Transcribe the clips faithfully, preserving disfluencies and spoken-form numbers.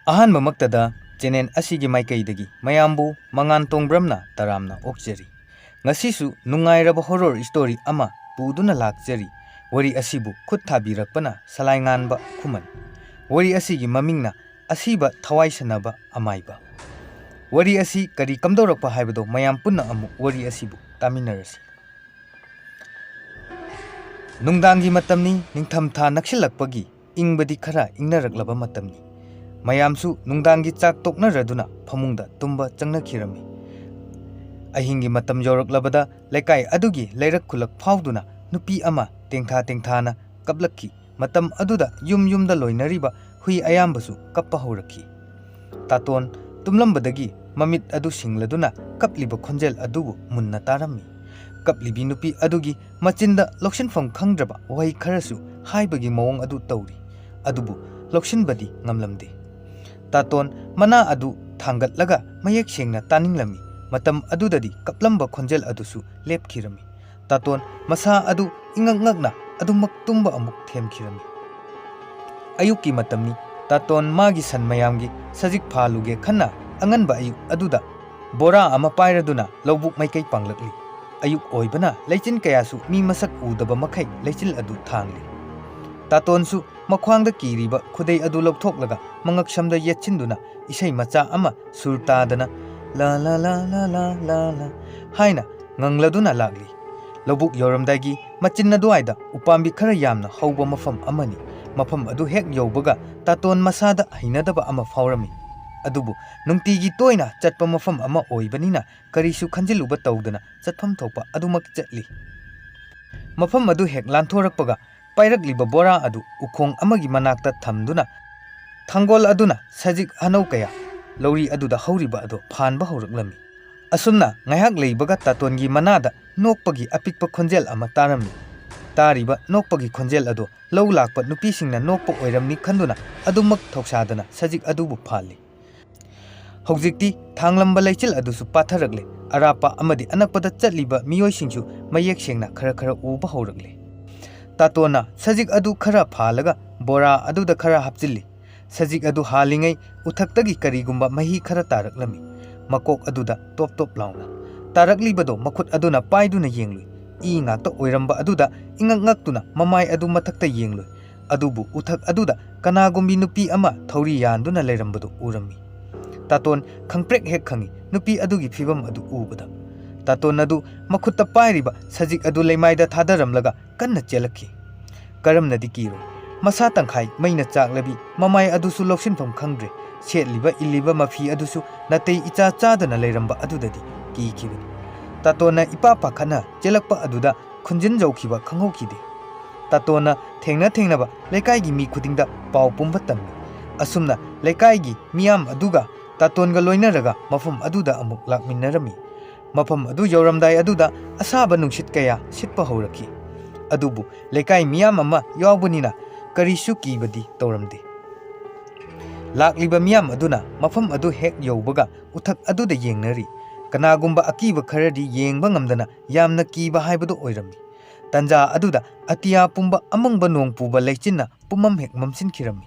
ꯑꯍꯥꯟꯕꯃꯛꯇꯗ channel ꯑꯁꯤꯒꯤ ꯃꯥꯏꯀꯩꯗꯒꯤ ꯃꯌꯥꯝꯕꯨ ꯃꯉꯥꯟ ꯇꯣꯡꯕ꯭ꯔꯝꯅ ꯇꯔꯥꯝꯅ ꯑꯣꯛꯆꯔꯤ꯫ ꯉꯁꯤꯁꯨ ꯅꯨꯡꯉꯥꯏꯔꯕ horror story ꯑꯃ ꯄꯨꯗꯨꯅ ꯂꯥꯛꯆꯔꯤ꯫ ꯋꯥꯔꯤ ꯑꯁꯤꯕꯨ ꯈꯨꯠ ꯊꯥꯕꯤꯔꯛꯄꯅ ꯁꯂꯥꯏꯉꯥꯟꯕ ꯈꯨꯃꯟ꯫ ꯋꯥꯔꯤ ꯑꯁꯤꯒꯤ ꯃꯃꯤꯡꯅ ꯑꯁꯤꯕ ꯊꯋꯥꯏ ꯁꯥꯟꯅꯕ ꯑꯃꯥꯏꯕ꯫ ꯋꯥꯔꯤ ꯑꯁꯤ ꯀꯔꯤ ꯀꯝꯗꯧꯔꯛꯄ ꯍꯥꯏꯕꯗꯣ ꯃꯌꯥꯝ ꯄꯨꯟꯅ ꯑꯃꯨꯛ ꯋꯥꯔꯤ ꯑꯁꯤꯕꯨ ꯇꯥꯃꯤꯟꯅꯔꯁꯤ꯫ ꯅꯨꯡꯗꯥꯡꯒꯤ ꯃꯇꯝꯅꯤ, ꯅꯤꯡꯊꯝꯊꯥ ꯅꯛꯁꯤꯜꯂꯛꯄꯒꯤ ꯏꯪꯕꯗꯤ ꯈꯔ ꯏꯪꯅꯔꯛꯂꯕ ꯃꯇꯝꯅꯤ꯫ ꯃꯌꯥꯝꯁꯨ ꯅꯨꯡꯗꯥꯡꯒꯤ ꯆꯥꯛ ꯇꯣꯛꯅꯔꯗꯨꯅ ꯐꯃꯨꯡꯗ ꯇꯨꯝꯕ ꯆꯪꯅꯈꯤꯔꯝꯃꯤ꯫ ꯑꯍꯤꯡꯒꯤ ꯃꯇꯝ ꯌꯧꯔꯛꯂꯕꯗ ꯂꯩꯀꯥꯏ ꯑꯗꯨꯒꯤ ꯂꯩꯔꯛ ꯈꯨꯜꯂꯛ ꯐꯥꯎꯗꯨꯅ ꯅꯨꯄꯤ ꯑꯃ ꯇꯦꯡꯊꯥ ꯇꯦꯡꯊꯥꯅ ꯀꯞꯂꯛꯈꯤ꯫ ꯃꯇꯝ ꯑꯗꯨꯗ ꯌꯨꯝ ꯌꯨꯝꯗ ꯂꯣꯏꯅꯔꯤꯕ ꯍꯨꯏ ꯑꯌꯥꯝꯕꯁꯨ ꯀꯞꯄ ꯍꯧꯔꯛꯈꯤ꯫ ꯇꯥꯇꯣꯟ ꯇꯨꯝꯂꯝꯕꯗꯒꯤ ꯃꯃꯤꯠ ꯑꯗꯨ ꯁꯤꯡꯂꯗꯨꯅ ꯀꯞꯂꯤꯕ ꯈꯣꯟꯖꯦꯜ ꯑꯗꯨꯕꯨ ꯃꯨꯟꯅ ꯇꯥꯔꯝꯃꯤ꯫ ꯀꯞꯂꯤꯕꯤ ꯅꯨꯄꯤ ꯑꯗꯨꯒꯤ ꯃꯆꯤꯟꯗ ꯂꯧꯁꯤꯟꯐꯝ ꯈꯪꯗ꯭ꯔꯕ ꯋꯥꯍꯩ ꯈꯔꯁꯨ ꯍꯥꯏꯕꯒꯤ ꯃꯑꯣꯡ ꯑꯗꯨ ꯇꯧꯔꯤ, ꯑꯗꯨꯕꯨ ꯂꯧꯁꯤꯟꯕꯗꯤ ꯉꯝꯂꯝꯗꯦ꯫ ꯇꯥꯇꯣꯟ ꯃꯅꯥ ꯑꯗꯨ ꯊꯥꯡꯒꯠꯂꯒ ꯃꯌꯦꯛ ꯁꯦꯡꯅ ꯇꯥꯅꯤꯡꯂꯝꯃꯤ꯫ ꯃꯇꯝ ꯑꯗꯨꯗꯗꯤ ꯀꯞꯂꯝꯕ ꯈꯣꯟꯖꯦꯜ ꯑꯗꯨꯁꯨ ꯂꯦꯞꯈꯤꯔꯝꯃꯤ꯫ ꯇꯥꯇꯣꯟ ꯃꯁꯥ ꯑꯗꯨ ꯏꯉꯛ ꯉꯛꯅ ꯑꯗꯨꯃꯛ ꯇꯨꯝꯕ ꯑꯃꯨꯛ ꯊꯦꯝꯈꯤꯔꯝꯃꯤ꯫ ꯑꯌꯨꯛꯀꯤ ꯃꯇꯝꯅꯤ꯫ ꯇꯥꯇꯣꯟ ꯃꯥꯒꯤ ꯁꯟ ꯃꯌꯥꯝꯒꯤ ꯁꯖꯤꯛ ꯐꯥꯜꯂꯨꯒꯦ ꯈꯟꯅ ꯑꯉꯟꯕ ꯑꯌꯨꯛ ꯑꯗꯨꯗ ꯕꯣꯔꯥ ꯑꯃ ꯄꯥꯏꯔꯗꯨꯅ ꯂꯧꯕꯨꯛ ꯃꯥꯏꯀꯩ ꯄꯥꯡꯂꯛꯂꯤ꯫ ꯑꯌꯨꯛ ꯑꯣꯏꯕꯅ ꯂꯩꯆꯤꯟ ꯀꯌꯥꯁꯨ ꯃꯤ ꯃꯁꯛ ꯎꯗꯕ ꯃꯈꯩ ꯂꯩꯆꯤꯜ ꯑꯗꯨ ꯊꯥꯡꯂꯤ꯫ ꯇꯥꯇꯣꯟꯁꯨ ꯃꯈ꯭ꯋꯥꯡꯗ ꯀꯤꯔꯤꯕ ꯈꯨꯗꯩ ꯑꯗꯨ ꯂꯧꯊꯣꯛꯂꯒ ꯃꯉꯛꯁꯝꯗ ꯌꯦꯠꯁꯤꯟꯗꯨꯅ ꯏꯁꯩ ꯃꯆꯥ ꯑꯃ ꯁꯨꯔ ꯇꯥꯗꯅ "ꯂꯥ ꯂꯥ ꯂꯥ ꯂꯥ ꯂꯥ ꯂꯥ ꯂꯥ" ꯍꯥꯏꯅ ꯉꯪꯂꯗꯨꯅ ꯂꯥꯛꯂꯤ꯫ ꯂꯧꯕꯨꯛ ꯌꯧꯔꯝꯗꯥꯏꯒꯤ ꯃꯆꯤꯟ ꯑꯗꯨꯋꯥꯏꯗ ꯎꯄꯥꯝꯕꯤ ꯈꯔ ꯌꯥꯝꯅ ꯍꯧꯕ ꯃꯐꯝ ꯑꯃꯅꯤ꯫ ꯃꯐꯝ ꯑꯗꯨ ꯍꯦꯛ ꯌꯧꯕꯒ ꯇꯥꯇꯣꯟ ꯃꯁꯥꯗ ꯍꯩꯅꯗꯕ ꯑꯃ ꯐꯥꯎꯔꯝꯃꯤ꯫ ꯑꯗꯨꯕꯨ ꯅꯨꯡꯇꯤꯒꯤ ꯇꯣꯏꯅ ꯆꯠꯄ ꯃꯐꯝ ꯑꯃ ꯑꯣꯏꯕꯅꯤꯅ ꯀꯔꯤꯁꯨ ꯈꯟꯖꯤꯜꯂꯨꯕ ꯇꯧꯗꯅ ꯆꯠꯐꯝ ꯊꯣꯛꯄ ꯑꯗꯨꯃꯛ ꯆꯠꯂꯤ꯫ ꯃꯐꯝ ꯑꯗꯨ ꯍꯦꯛ ꯂꯥꯟꯊꯣꯔꯛꯄꯒ ꯄꯥꯏꯔꯛꯂꯤꯕ ꯕꯣꯔꯥ ꯑꯗꯨ ꯎꯈꯣꯡ ꯑꯃꯒꯤ ꯃꯅꯥꯛꯇ ꯊꯝꯗꯨꯅ ꯊꯥꯡꯒꯣꯜ ꯑꯗꯨꯅ ꯁꯖꯤꯛ ꯍꯅꯧ ꯀꯌꯥ ꯂꯧꯔꯤ ꯑꯗꯨꯗ ꯍꯧꯔꯤꯕ ꯑꯗꯨ ꯐꯥꯟꯕ ꯍꯧꯔꯛꯂꯝꯃꯤ꯫ ꯑꯁꯨꯝꯅ ꯉꯥꯏꯍꯥꯛ ꯂꯩꯕꯒ ꯇꯥꯇꯣꯟꯒꯤ ꯃꯅꯥꯗ ꯅꯣꯛꯄꯒꯤ ꯑꯄꯤꯛꯄ ꯈꯣꯟꯖꯦꯜ ꯑꯃ ꯇꯥꯔꯝꯃꯤ꯫ ꯇꯥꯔꯤꯕ ꯅꯣꯛꯄꯒꯤ ꯈꯣꯟꯖꯦꯜ ꯑꯗꯨ ꯂꯧ ꯂꯥꯛꯄ ꯅꯨꯄꯤꯁꯤꯡꯅ ꯅꯣꯛꯄ ꯑꯣꯏꯔꯝꯅꯤ ꯈꯟꯗꯨꯅ ꯑꯗꯨꯃꯛ ꯊꯧꯁꯥꯗꯅ ꯁꯖꯤꯛ ꯑꯗꯨꯕꯨ ꯐꯥꯜꯂꯤ꯫ ꯍꯧꯖꯤꯛꯇꯤ ꯊꯥꯡꯂꯝꯕ ꯂꯩꯆꯤꯜ ꯑꯗꯨꯁꯨ ꯄꯥꯊꯔꯛꯂꯦ꯫ ꯑꯔꯥꯞꯄ ꯑꯃꯗꯤ ꯑꯅꯛꯄꯗ ꯆꯠꯂꯤꯕ ꯃꯤꯑꯣꯏꯁꯤꯡꯁꯨ ꯃꯌꯦꯛ ꯁꯦꯡꯅ ꯈꯔ ꯈꯔ ꯎꯕ ꯍꯧꯔꯛꯂꯦ꯫ ꯇꯥꯇꯣꯟꯅ ꯁꯖꯤꯛ ꯑꯗꯨ ꯈꯔ ꯐꯥꯜꯂꯒ ꯕꯣꯔꯥ ꯑꯗꯨꯗ ꯈꯔ ꯍꯥꯞꯆꯤꯜꯂꯤ꯫ ꯁꯖꯤꯛ ꯑꯗꯨ ꯍꯥꯜꯂꯤꯉꯩ ꯎꯊꯛꯇꯒꯤ ꯀꯔꯤꯒꯨꯝꯕ ꯃꯍꯤ ꯈꯔ ꯇꯥꯔꯛꯂꯝꯃꯤ꯫ ꯃꯀꯣꯛ ꯑꯗꯨꯗ ꯇꯣꯞ ꯇꯣꯞ ꯂꯥꯎꯅ꯫ ꯇꯥꯔꯛꯂꯤꯕꯗꯣ ꯃꯈꯨꯠ ꯑꯗꯨꯅ ꯄꯥꯏꯗꯨꯅ ꯌꯦꯡꯂꯨꯏ꯫ ꯏ ꯉꯥꯛꯇ ꯑꯣꯏꯔꯝꯕ ꯑꯗꯨꯗ ꯏꯉꯛ ꯉꯛꯇꯨꯅ ꯃꯃꯥꯏ ꯑꯗꯨ ꯃꯊꯛꯇ ꯌꯦꯡꯂꯨꯏ꯫ ꯑꯗꯨꯕꯨ ꯎꯊꯛ ꯑꯗꯨꯗ ꯀꯅꯥꯒꯨꯝꯕꯤ ꯅꯨꯄꯤ ꯑꯃ ꯊꯧꯔꯤ ꯌꯥꯟꯗꯨꯅ ꯂꯩꯔꯝꯕꯗꯨ ꯎꯔꯝꯃꯤ꯫ ꯇꯥꯇꯣꯟ ꯈꯪꯄ꯭ꯔꯦꯛ ꯍꯦꯛ ꯈꯪꯏ ꯅꯨꯄꯤ ꯑꯗꯨꯒꯤ ꯐꯤꯕꯝ ꯑꯗꯨ ꯎꯕꯗ꯫ ꯇꯥꯇꯣꯟ ꯑꯗꯨ ꯃꯈꯨꯠꯇ ꯄꯥꯏꯔꯤꯕ ꯁꯖꯤꯛ ꯑꯗꯨ ꯂꯩꯃꯥꯏꯗ ꯊꯥꯗꯔꯝꯂꯒ ꯀꯟꯅ ꯆꯦꯜꯂꯛꯈꯤ꯫ ꯀꯔꯝꯅꯗꯤ ꯀꯤꯔꯣꯏ? ꯃꯁꯥ ꯇꯪꯈꯥꯏ ꯃꯩꯅ ꯆꯥꯛꯂꯕꯤ, ꯃꯃꯥꯏ ꯑꯗꯨꯁꯨ ꯂꯧꯁꯤꯟꯐꯝ ꯈꯪꯗ꯭ꯔꯦ꯫ ꯁꯦꯠꯂꯤꯕ ꯏꯜꯂꯤꯕ ꯃꯐꯤ ꯑꯗꯨꯁꯨ ꯅꯥꯇꯩ ꯏꯆꯥ ꯆꯥꯗꯅ ꯂꯩꯔꯝꯕ ꯑꯗꯨꯗꯗꯤ ꯀꯤꯈꯤꯕꯅꯤ꯫ ꯇꯥꯇꯣꯟꯅ ꯏꯄꯥ ꯄꯥꯈꯠꯅ ꯆꯦꯜꯂꯛꯄ ꯑꯗꯨꯗ ꯈꯨꯟꯖꯤꯟꯖꯧꯈꯤꯕ ꯈꯪꯍꯧꯈꯤꯗꯦ꯫ ꯇꯥꯇꯣꯟꯅ ꯊꯦꯡꯅ ꯊꯦꯡꯅꯕ ꯂꯩꯀꯥꯏꯒꯤ ꯃꯤ ꯈꯨꯗꯤꯡꯗ ꯄꯥꯎ ꯄꯨꯝꯕ ꯇꯝꯃꯤ꯫ ꯑꯁꯨꯝꯅ ꯂꯩꯀꯥꯏꯒꯤ ꯃꯤꯌꯥꯝ ꯑꯗꯨꯒ ꯇꯥꯇꯣꯟꯒ ꯂꯣꯏꯅꯔꯒ ꯃꯐꯝ ꯑꯗꯨꯗ ꯑꯃꯨꯛ ꯂꯥꯛꯃꯤꯟꯅꯔꯝꯃꯤ꯫ ꯃꯐꯝ ꯑꯗꯨ ꯌꯧꯔꯝꯗꯥꯏ ꯑꯗꯨꯗ ꯑꯁꯥꯕ ꯅꯨꯡꯁꯤꯠ ꯀꯌꯥ ꯁꯤꯠꯄ ꯍꯧꯔꯛꯈꯤ꯫ ꯑꯗꯨꯕꯨ ꯂꯩꯀꯥꯏ ꯃꯤꯌꯥꯝ ꯑꯃ ꯌꯥꯎꯕꯅꯤꯅ ꯀꯔꯤꯁꯨ ꯀꯤꯕꯗꯤ ꯇꯧꯔꯝꯗꯦ꯫ ꯂꯥꯛꯂꯤꯕ ꯃꯤꯌꯥꯝ ꯑꯗꯨꯅ ꯃꯐꯝ ꯑꯗꯨ ꯍꯦꯛ ꯌꯧꯕꯒ ꯎꯊꯛ ꯑꯗꯨꯗ ꯌꯦꯡꯅꯔꯤ꯫ ꯀꯅꯥꯒꯨꯝꯕ ꯑꯀꯤꯕ ꯈꯔꯗꯤ ꯌꯦꯡꯕ ꯉꯝꯗꯅ ꯌꯥꯝꯅ ꯀꯤꯕ ꯍꯥꯏꯕꯗꯨ ꯑꯣꯏꯔꯝꯃꯤ꯫ ꯇꯟꯖꯥ ꯑꯗꯨꯗ ꯑꯇꯤꯌꯥ ꯄꯨꯝꯕ ꯑꯃꯪꯕ ꯅꯣꯡ ꯄꯨꯕ ꯂꯩꯆꯤꯟꯅ ꯄꯨꯝꯃꯝ ꯍꯦꯛ ꯃꯝꯁꯤꯟꯈꯤꯔꯝꯃꯤ꯫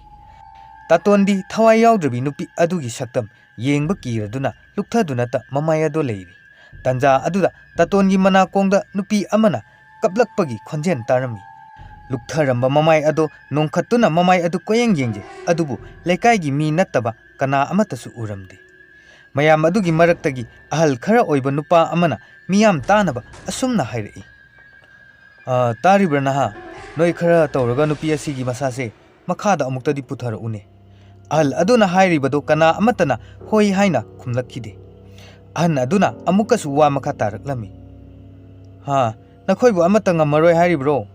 ꯇꯥꯇꯣꯟꯗꯤ ꯊꯋꯥꯏ ꯌꯥꯎꯗ꯭ꯔꯕꯤ ꯅꯨꯄꯤ ꯑꯗꯨꯒꯤ ꯁꯛꯇꯝ ꯌꯦꯡꯕ ꯀꯤꯔꯗꯨꯅ ꯂꯨꯞꯊꯗꯨꯅꯇ ꯃꯃꯥꯏ ꯑꯗꯨ ꯂꯩꯔꯤ꯫ ꯇꯟꯖꯥ ꯑꯗꯨꯗ ꯇꯥꯇꯣꯟꯒꯤ ꯃꯅꯥꯀꯣꯡꯗ ꯅꯨꯄꯤ ꯑꯃꯅ ꯀꯞꯂꯛꯄꯒꯤ ꯈꯣꯟꯖꯦꯜ ꯇꯥꯔꯝꯃꯤ꯫ ꯂꯨꯞꯊꯔꯝꯕ ꯃꯃꯥꯏ ꯑꯗꯨ ꯅꯣꯡꯈꯠꯇꯨꯅ ꯃꯃꯥꯏ ꯑꯗꯨ ꯀꯣꯏꯌꯦꯡ ꯌꯦꯡꯖꯩ, ꯑꯗꯨꯕꯨ ꯂꯩꯀꯥꯏꯒꯤ ꯃꯤ ꯅꯠꯇꯕ ꯀꯅꯥ ꯑꯃꯠꯇꯁꯨ ꯎꯔꯝꯗꯦ꯫ ꯃꯌꯥꯝ ꯑꯗꯨꯒꯤ ꯃꯔꯛꯇꯒꯤ ꯑꯍꯜ ꯈꯔ ꯑꯣꯏꯕ ꯅꯨꯄꯥ ꯑꯃꯅ ꯃꯤꯌꯥꯝ ꯇꯥꯅꯕ ꯑꯁꯨꯝꯅ ꯍꯥꯏꯔꯛꯏ, "ꯑ, ꯇꯥꯔꯤꯕ꯭ꯔꯥ ꯅꯍꯥ? ꯅꯣꯏ ꯈꯔ ꯇꯧꯔꯒ ꯅꯨꯄꯤ ꯑꯁꯤꯒꯤ ꯃꯁꯥꯁꯦ ꯃꯈꯥꯗ ꯑꯃꯨꯛꯇꯗꯤ ꯄꯨꯊꯔꯛꯎꯅꯦ"꯫ ꯑꯍꯜ ꯑꯗꯨꯅ ꯍꯥꯏꯔꯤꯕꯗꯨ ꯀꯅꯥ ꯑꯃꯠꯇꯅ ꯍꯣꯏ ꯍꯥꯏꯅ ꯈꯨꯝꯂꯛꯈꯤꯗꯦ꯫ ꯑꯍꯟ ꯑꯗꯨꯅ ꯑꯃꯨꯛꯀꯁꯨ ꯋꯥ ꯃꯈꯥ ꯇꯥꯔꯛꯂꯝꯃꯤ, "ꯍꯥ, ꯅꯈꯣꯏꯕꯨ ꯑꯃꯠꯇ ꯉꯝꯃꯔꯣꯏ ꯍꯥꯏꯔꯤꯕ꯭ꯔꯣ?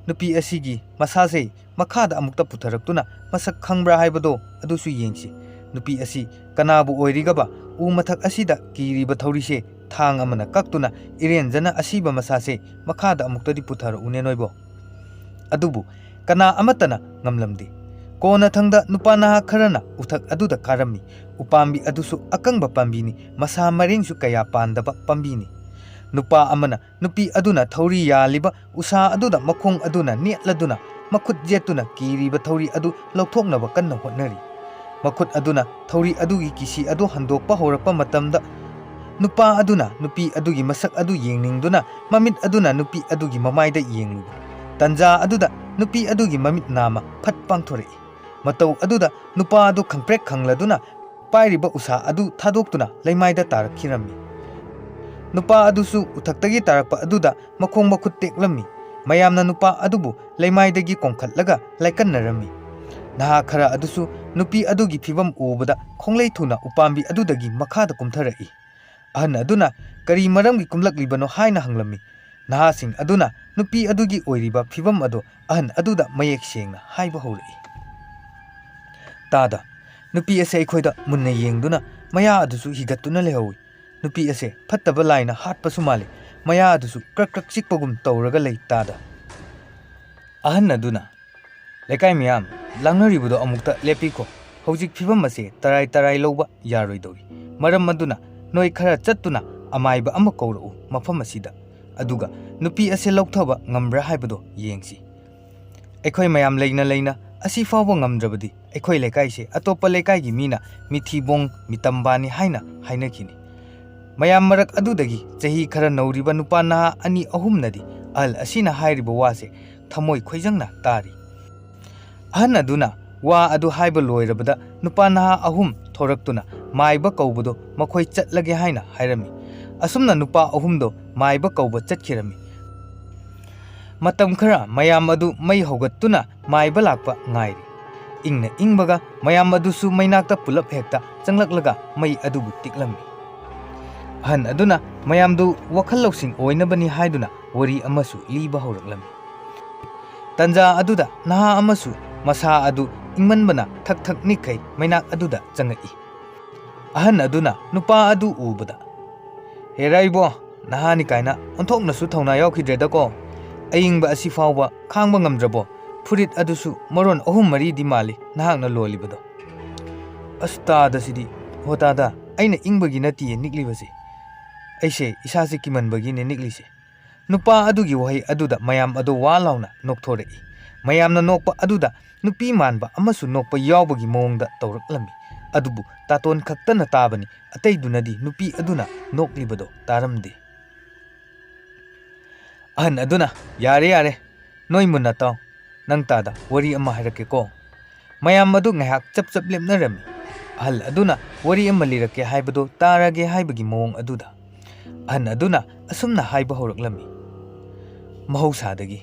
ꯅꯨꯄꯤ ꯑꯁꯤꯒꯤ ꯃꯁꯥꯁꯦ ꯃꯈꯥꯗ ꯑꯃꯨꯛꯇ ꯄꯨꯊꯔꯛꯇꯨꯅ ꯃꯁꯛ ꯈꯪꯕ꯭ꯔꯥ ꯍꯥꯏꯕꯗꯣ ꯑꯗꯨꯁꯨ ꯌꯦꯡꯁꯤ꯫ ꯅꯨꯄꯤ ꯑꯁꯤ ꯀꯅꯥꯕꯨ ꯑꯣꯏꯔꯤꯒꯕ? ꯎ ꯃꯊꯛ ꯑꯁꯤꯗ ꯀꯤꯔꯤꯕ ꯊꯧꯔꯤꯁꯦ ꯊꯥꯡ ꯑꯃꯅ ꯀꯛꯇꯨꯅ ꯏꯔꯦꯟꯖꯅ ꯑꯁꯤꯕ ꯃꯁꯥꯁꯦ ꯃꯈꯥꯗ ꯑꯃꯨꯛꯇꯗꯤ ꯄꯨꯊꯔꯛꯎꯅꯦ ꯅꯣꯏꯕꯣ"꯫ ꯑꯗꯨꯕꯨ ꯀꯅꯥ ꯑꯃꯠꯇꯅ ꯉꯝꯂꯝꯗꯦ꯫ ꯀꯣꯟꯅꯊꯪꯗ ꯅꯨꯄꯥ ꯅꯍꯥ ꯈꯔꯅ ꯎꯊꯛ ꯑꯗꯨꯗ ꯀꯥꯔꯝꯃꯤ꯫ ꯎꯄꯥꯝꯕꯤ ꯑꯗꯨꯁꯨ ꯑꯀꯪꯕ ꯄꯥꯝꯕꯤꯅꯤ, ꯃꯁꯥ ꯃꯔꯦꯡꯁꯨ ꯀꯌꯥ ꯄꯥꯟꯗꯕ ꯄꯥꯝꯕꯤꯅꯤ꯫ ꯅꯨꯄꯥ ꯑꯃꯅ ꯅꯨꯄꯤ ꯑꯗꯨꯅ ꯊꯧꯔꯤ ꯌꯥꯜꯂꯤꯕ ꯎꯁꯥ ꯑꯗꯨꯗ ꯃꯈꯣꯡ ꯑꯗꯨꯅ ꯅꯦꯠꯂꯗꯨꯅ ꯃꯈꯨꯠ ꯌꯦꯠꯇꯨꯅ ꯀꯤꯔꯤꯕ ꯊꯧꯔꯤ ꯑꯗꯨ ꯂꯧꯊꯣꯛꯅꯕ ꯀꯟꯅ ꯍꯣꯠꯅꯔꯤ꯫ ꯃꯈꯨꯠ ꯑꯗꯨꯅ ꯊꯧꯔꯤ ꯑꯗꯨꯒꯤ ꯀꯤꯁꯤ ꯑꯗꯨ ꯍꯟꯗꯣꯛꯄ ꯍꯧꯔꯛꯄ ꯃꯇꯝꯗ, ꯅꯨꯄꯥ ꯑꯗꯨꯅ ꯅꯨꯄꯤ ꯑꯗꯨꯒꯤ ꯃꯁꯛ ꯑꯗꯨ ꯌꯦꯡꯅꯤꯡꯗꯨꯅ ꯃꯃꯤꯠ ꯑꯗꯨꯅ ꯅꯨꯄꯤ ꯑꯗꯨꯒꯤ ꯃꯃꯥꯏꯗ ꯌꯦꯡꯂꯨꯕ꯫ ꯇꯟꯖꯥ ꯑꯗꯨꯗ ꯅꯨꯄꯤ ꯑꯗꯨꯒꯤ ꯃꯃꯤꯠ ꯅꯥꯝꯃ ꯐꯠ ꯄꯥꯡꯊꯣꯔꯛꯏ꯫ ꯃꯇꯧ ꯑꯗꯨꯗ ꯅꯨꯄꯥ ꯑꯗꯨ ꯈꯪꯄ꯭ꯔꯦꯛ ꯈꯪꯂꯗꯨꯅ ꯄꯥꯏꯔꯤꯕ ꯎꯁꯥ ꯑꯗꯨ ꯊꯥꯗꯣꯛꯇꯨꯅ ꯂꯩꯃꯥꯏꯗ ꯇꯥꯔꯛꯈꯤꯔꯝꯃꯤ꯫ ꯅꯨꯄꯥ ꯑꯗꯨꯁꯨ ꯎꯊꯛꯇꯒꯤ ꯇꯥꯔꯛꯄ ꯑꯗꯨꯗ ꯃꯈꯣꯡ ꯃꯈꯨꯠ ꯇꯦꯛꯂꯝꯃꯤ꯫ ꯃꯌꯥꯝꯅ ꯅꯨꯄꯥ ꯑꯗꯨꯕꯨ ꯂꯩꯃꯥꯏꯗꯒꯤ ꯀꯣꯡꯈꯠꯂꯒ ꯂꯥꯏꯀꯠꯅꯔꯝꯃꯤ꯫ ꯅꯍꯥ ꯈꯔ ꯑꯗꯨꯁꯨ ꯅꯨꯄꯤ ꯑꯗꯨꯒꯤ ꯐꯤꯚꯝ ꯎꯕꯗ ꯈꯣꯡꯂꯩ ꯊꯨꯅ ꯎꯄꯥꯝꯕꯤ ꯑꯗꯨꯗꯒꯤ ꯃꯈꯥꯗ ꯀꯨꯝꯊꯔꯛꯏ꯫ ꯑꯍꯟ ꯑꯗꯨꯅ ꯀꯔꯤ ꯃꯔꯝꯒꯤ ꯀꯨꯝꯂꯛꯂꯤꯕꯅꯣ ꯍꯥꯏꯅ ꯍꯪꯂꯝꯃꯤ꯫ ꯅꯍꯥꯁꯤꯡ ꯑꯗꯨꯅ ꯅꯨꯄꯤ ꯑꯗꯨꯒꯤ ꯑꯣꯏꯔꯤꯕ ꯐꯤꯚꯝ ꯑꯗꯨ ꯑꯍꯟ ꯑꯗꯨꯗ ꯃꯌꯦꯛ ꯁꯦꯡꯅ ꯍꯥꯏꯕ ꯍꯧꯔꯛꯏ꯫ "ꯇꯥꯗ, ꯅꯨꯄꯤ ꯑꯁꯤ ꯑꯩꯈꯣꯏꯗ ꯃꯨꯟꯅ ꯌꯦꯡꯗꯨꯅ ꯃꯌꯥ ꯑꯗꯨꯁꯨ ꯍꯤꯒꯠꯇꯨꯅ ꯂꯩꯍꯧꯏ꯫ ꯅꯨꯄꯤ ꯑꯁꯦ ꯐꯠꯇꯕ ꯂꯥꯏꯅ ꯍꯥꯠꯄꯁꯨ ꯃꯥꯜꯂꯤ꯫ ꯃꯌꯥ ꯑꯗꯨꯁꯨ ꯀ꯭ꯔꯛ ꯀ꯭ꯔꯛ ꯆꯤꯛꯄꯒꯨꯝ ꯇꯧꯔꯒ ꯂꯩ ꯇꯥꯗ꯫" ꯑꯍꯟ ꯑꯗꯨꯅ, "ꯂꯩꯀꯥꯏ ꯃꯤꯌꯥꯝ, ꯂꯥꯡꯅꯔꯤꯕꯗꯣ ꯑꯃꯨꯛꯇ ꯂꯦꯞꯄꯤꯈꯣ꯫ ꯍꯧꯖꯤꯛ ꯐꯤꯕꯝ ꯑꯁꯦ ꯇꯔꯥꯏ ꯇꯔꯥꯏ ꯂꯧꯕ ꯌꯥꯔꯣꯏꯗꯧꯔꯤ꯫ ꯃꯔꯝ ꯑꯗꯨꯅ ꯅꯣꯏ ꯈꯔ ꯆꯠꯇꯨꯅ ꯑꯃꯥꯏꯕ ꯑꯃ ꯀꯧꯔꯛꯎ ꯃꯐꯝ ꯑꯁꯤꯗ꯫ ꯑꯗꯨꯒ ꯅꯨꯄꯤ ꯑꯁꯦ ꯂꯧꯊꯕ ꯉꯝꯕ꯭ꯔꯥ ꯍꯥꯏꯕꯗꯣ ꯌꯦꯡꯁꯤ꯫ ꯑꯩꯈꯣꯏ ꯃꯌꯥꯝ ꯂꯩꯅ ꯂꯩꯅ ꯑꯁꯤ ꯐꯥꯎꯕ ꯉꯝꯗ꯭ꯔꯕꯗꯤ ꯑꯩꯈꯣꯏ ꯂꯩꯀꯥꯏꯁꯦ ꯑꯇꯣꯞꯄ ꯂꯩꯀꯥꯏꯒꯤ ꯃꯤꯅ ꯃꯤꯊꯤꯕꯣꯡ ꯃꯤꯇꯝꯕꯥꯅꯤ ꯍꯥꯏꯅ ꯍꯥꯏꯅꯈꯤꯅꯤ꯫" ꯃꯌꯥꯝ ꯃꯔꯛ ꯑꯗꯨꯗꯒꯤ ꯆꯍꯤ ꯈꯔ ꯅꯧꯔꯤꯕ ꯅꯨꯄꯥ ꯅꯍꯥ ꯑꯅꯤ ꯑꯍꯨꯝꯅꯗꯤ ꯑꯍꯜ ꯑꯁꯤꯅ ꯍꯥꯏꯔꯤꯕ ꯋꯥꯁꯦ ꯊꯃꯣꯏ ꯈꯣꯏꯖꯪꯅ ꯇꯥꯔꯤ꯫ ꯑꯍꯟ ꯑꯗꯨꯅ ꯋꯥ ꯑꯗꯨ ꯍꯥꯏꯕ ꯂꯣꯏꯔꯕꯗ ꯅꯨꯄꯥ ꯅꯍꯥ ꯑꯍꯨꯝ ꯊꯣꯔꯛꯇꯨꯅ ꯃꯥꯏꯕ ꯀꯧꯕꯗꯣ ꯃꯈꯣꯏ ꯆꯠꯂꯒꯦ ꯍꯥꯏꯅ ꯍꯥꯏꯔꯝꯃꯤ꯫ ꯑꯁꯨꯝꯅ ꯅꯨꯄꯥ ꯑꯍꯨꯝꯗꯣ ꯃꯥꯏꯕ ꯀꯧꯕ ꯆꯠꯈꯤꯔꯝꯃꯤ꯫ ꯃꯇꯝ ꯈꯔ ꯃꯌꯥꯝ ꯑꯗꯨ ꯃꯩ ꯍꯧꯒꯠꯇꯨꯅ ꯃꯥꯏꯕ ꯂꯥꯛꯄ ꯉꯥꯏꯔꯤ꯫ ꯏꯪꯅ ꯏꯪꯕꯒ ꯃꯌꯥꯝ ꯑꯗꯨꯁꯨ ꯃꯩꯅꯥꯛꯇ ꯄꯨꯂꯞ ꯍꯦꯛꯇ ꯆꯪꯂꯛꯂꯒ ꯃꯩ ꯑꯗꯨꯕꯨ ꯇꯤꯛꯂꯝꯃꯤ꯫ ꯑꯍꯟ ꯑꯗꯨꯅ ꯃꯌꯥꯝꯗꯨ ꯋꯥꯈꯜ ꯂꯧꯁꯤꯡ ꯑꯣꯏꯅꯕꯅꯤ ꯍꯥꯏꯗꯨꯅ ꯋꯥꯔꯤ ꯑꯃꯁꯨ ꯂꯤꯕ ꯍꯧꯔꯛꯂꯝꯃꯤ꯫ ꯇꯟꯖꯥ ꯑꯗꯨꯗ ꯅꯍꯥ ꯑꯃꯁꯨ ꯃꯁꯥ ꯑꯗꯨ ꯏꯪꯃꯟꯕꯅ ꯊꯛ ꯊꯛ ꯅꯤꯛꯈꯩ ꯃꯩꯅꯥꯛ ꯑꯗꯨꯗ ꯆꯪꯉꯛꯏ꯫ ꯑꯍꯟ ꯑꯗꯨꯅ ꯅꯨꯄꯥ ꯑꯗꯨ ꯎꯕꯗ, "ꯍꯦꯔꯥ ꯏꯕꯣ, ꯅꯍꯥꯅꯤ ꯀꯥꯏꯅ ꯑꯣꯟꯊꯣꯛꯅꯁꯨ ꯊꯧꯅꯥ ꯌꯥꯎꯈꯤꯗ꯭ꯔꯦꯗꯀꯣ꯫ ꯑꯏꯪꯕ ꯑꯁꯤ ꯐꯥꯎꯕ ꯈꯥꯡꯕ ꯉꯝꯗ꯭ꯔꯕꯣ? ꯐꯨꯔꯤꯠ ꯑꯗꯨꯁꯨ ꯃꯔꯣꯟ ꯑꯍꯨꯝ ꯃꯔꯤꯗꯤ ꯃꯥꯜꯂꯤ ꯅꯍꯥꯛꯅ ꯂꯣꯜꯂꯤꯕꯗꯣ꯫" "ꯑꯁ ꯇꯥꯗ ꯁꯤꯗꯤ꯫ ꯍꯣ ꯇꯥꯗ, ꯑꯩꯅ ꯏꯪꯕꯒꯤ ꯅꯠꯇꯤꯌꯦ ꯅꯤꯛꯂꯤꯕꯁꯦ꯫ ꯑꯩꯁꯦ ꯏꯁꯥꯁꯦ ꯀꯤꯃꯟꯕꯒꯤꯅꯦ ꯅꯤꯛꯂꯤꯁꯦ꯫" ꯅꯨꯄꯥ ꯑꯗꯨꯒꯤ ꯋꯥꯍꯩ ꯑꯗꯨꯗ ꯃꯌꯥꯝ ꯑꯗꯨ ꯋꯥ ꯂꯥꯎꯅ ꯅꯣꯛꯊꯣꯔꯛꯏ꯫ ꯃꯌꯥꯝꯅ ꯅꯣꯛꯄ ꯑꯗꯨꯗ ꯅꯨꯄꯤ ꯃꯥꯟꯕ ꯑꯃꯁꯨ ꯅꯣꯛꯄ ꯌꯥꯎꯕꯒꯤ ꯃꯑꯣꯡꯗ ꯇꯧꯔꯛꯂꯝꯃꯤ꯫ ꯑꯗꯨꯕꯨ ꯇꯥꯇꯣꯟ ꯈꯛꯇꯅ ꯇꯥꯕꯅꯤ, ꯑꯇꯩꯗꯨꯅꯗꯤ ꯅꯨꯄꯤ ꯑꯗꯨꯅ ꯅꯣꯛꯂꯤꯕꯗꯣ ꯇꯥꯔꯝꯗꯦ꯫ ꯑꯍꯟ ꯑꯗꯨꯅ, "ꯌꯥꯔꯦ, ꯌꯥꯔꯦ, ꯅꯣꯏ ꯃꯨꯟꯅ ꯇꯥꯎ, ꯅꯪ ꯇꯥꯗ ꯋꯥꯔꯤ ꯑꯃ ꯍꯥꯏꯔꯛꯀꯦꯀꯣ꯫" ꯃꯌꯥꯝ ꯑꯗꯨ ꯉꯥꯏꯍꯥꯛ ꯆꯞ ꯆꯞ ꯂꯦꯞꯅꯔꯝꯃꯤ꯫ ꯑꯍꯜ ꯑꯗꯨꯅ ꯋꯥꯔꯤ ꯑꯃ ꯂꯤꯔꯛꯀꯦ ꯍꯥꯏꯕꯗꯨ ꯇꯥꯔꯒꯦ ꯍꯥꯏꯕꯒꯤ ꯃꯑꯣꯡ ꯑꯗꯨꯗ꯫ ꯑꯍꯟ ꯑꯗꯨꯅ ꯑꯁꯨꯝꯅ ꯍꯥꯏꯕ ꯍꯧꯔꯛꯂꯝꯃꯤ, "ꯃꯍꯧꯁꯥꯗꯒꯤ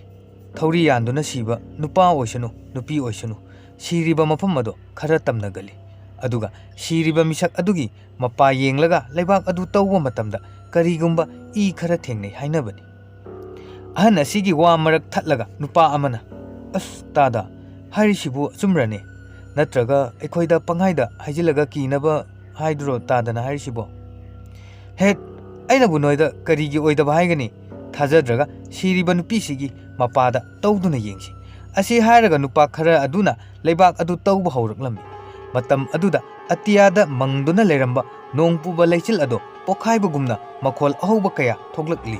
ꯊꯧꯔꯤ ꯌꯥꯟꯗꯨꯅ ꯁꯤꯕ ꯅꯨꯄꯥ ꯑꯣꯏꯁꯅꯨ, ꯅꯨꯄꯤ ꯑꯣꯏꯁꯅꯨ, ꯁꯤꯔꯤꯕ ꯃꯐꯝ ꯑꯗꯣ ꯈꯔ ꯇꯝꯅꯒꯜꯂꯤ꯫ ꯑꯗꯨꯒ ꯁꯤꯔꯤꯕ ꯃꯤꯁꯛ ꯑꯗꯨꯒꯤ ꯃꯄꯥ ꯌꯦꯡꯂꯒ ꯂꯩꯕꯥꯛ ꯑꯗꯨ ꯇꯧꯕ ꯃꯇꯝꯗ ꯀꯔꯤꯒꯨꯝꯕ ꯏ ꯈꯔ ꯊꯦꯡꯅꯩ ꯍꯥꯏꯅꯕꯅꯤ꯫" ꯑꯍꯟ ꯑꯁꯤꯒꯤ ꯋꯥ ꯃꯔꯛ ꯊꯠꯂꯒ ꯅꯨꯄꯥ ꯑꯃꯅ, "ꯑꯁ, ꯇꯥꯗ, ꯍꯥꯏꯔꯤꯁꯤꯕꯨ ꯑꯆꯨꯝꯕ꯭ꯔꯅꯦ? ꯅꯠꯇ꯭ꯔꯒ ꯑꯩꯈꯣꯏꯗ ꯄꯪꯍꯥꯏꯗ ꯍꯥꯏꯖꯤꯜꯂꯒ ꯀꯤꯅꯕ ꯍꯥꯏꯗꯨꯔꯣ ꯇꯥꯗꯅ ꯍꯥꯏꯔꯤꯁꯤꯕꯣ?" "ꯍꯦꯠ, ꯑꯩꯅꯕꯨ ꯅꯣꯏꯗ ꯀꯔꯤꯒꯤ ꯑꯣꯏꯗꯕ ꯍꯥꯏꯒꯅꯤ? ꯊꯥꯖꯗ꯭ꯔꯒ ꯁꯤꯔꯤꯕ ꯅꯨꯄꯤꯁꯤꯒꯤ ꯃꯄꯥꯗ ꯇꯧꯗꯨꯅ ꯌꯦꯡꯁꯤ꯫" ꯑꯁꯤ ꯍꯥꯏꯔꯒ ꯅꯨꯄꯥ ꯈꯔ ꯑꯗꯨꯅ ꯂꯩꯕꯥꯛ ꯑꯗꯨ ꯇꯧꯕ ꯍꯧꯔꯛꯂꯝꯃꯤ꯫ ꯃꯇꯝ ꯑꯗꯨꯗ ꯑꯇꯤꯌꯥꯗ ꯃꯪꯗꯨꯅ ꯂꯩꯔꯝꯕ ꯅꯣꯡ ꯄꯨꯕ ꯂꯩꯆꯤꯜ ꯑꯗꯣ ꯄꯣꯛꯈꯥꯏꯕꯒꯨꯝꯅ ꯃꯈꯣꯜ ꯑꯍꯧꯕ ꯀꯌꯥ ꯊꯣꯛꯂꯛꯂꯤ꯫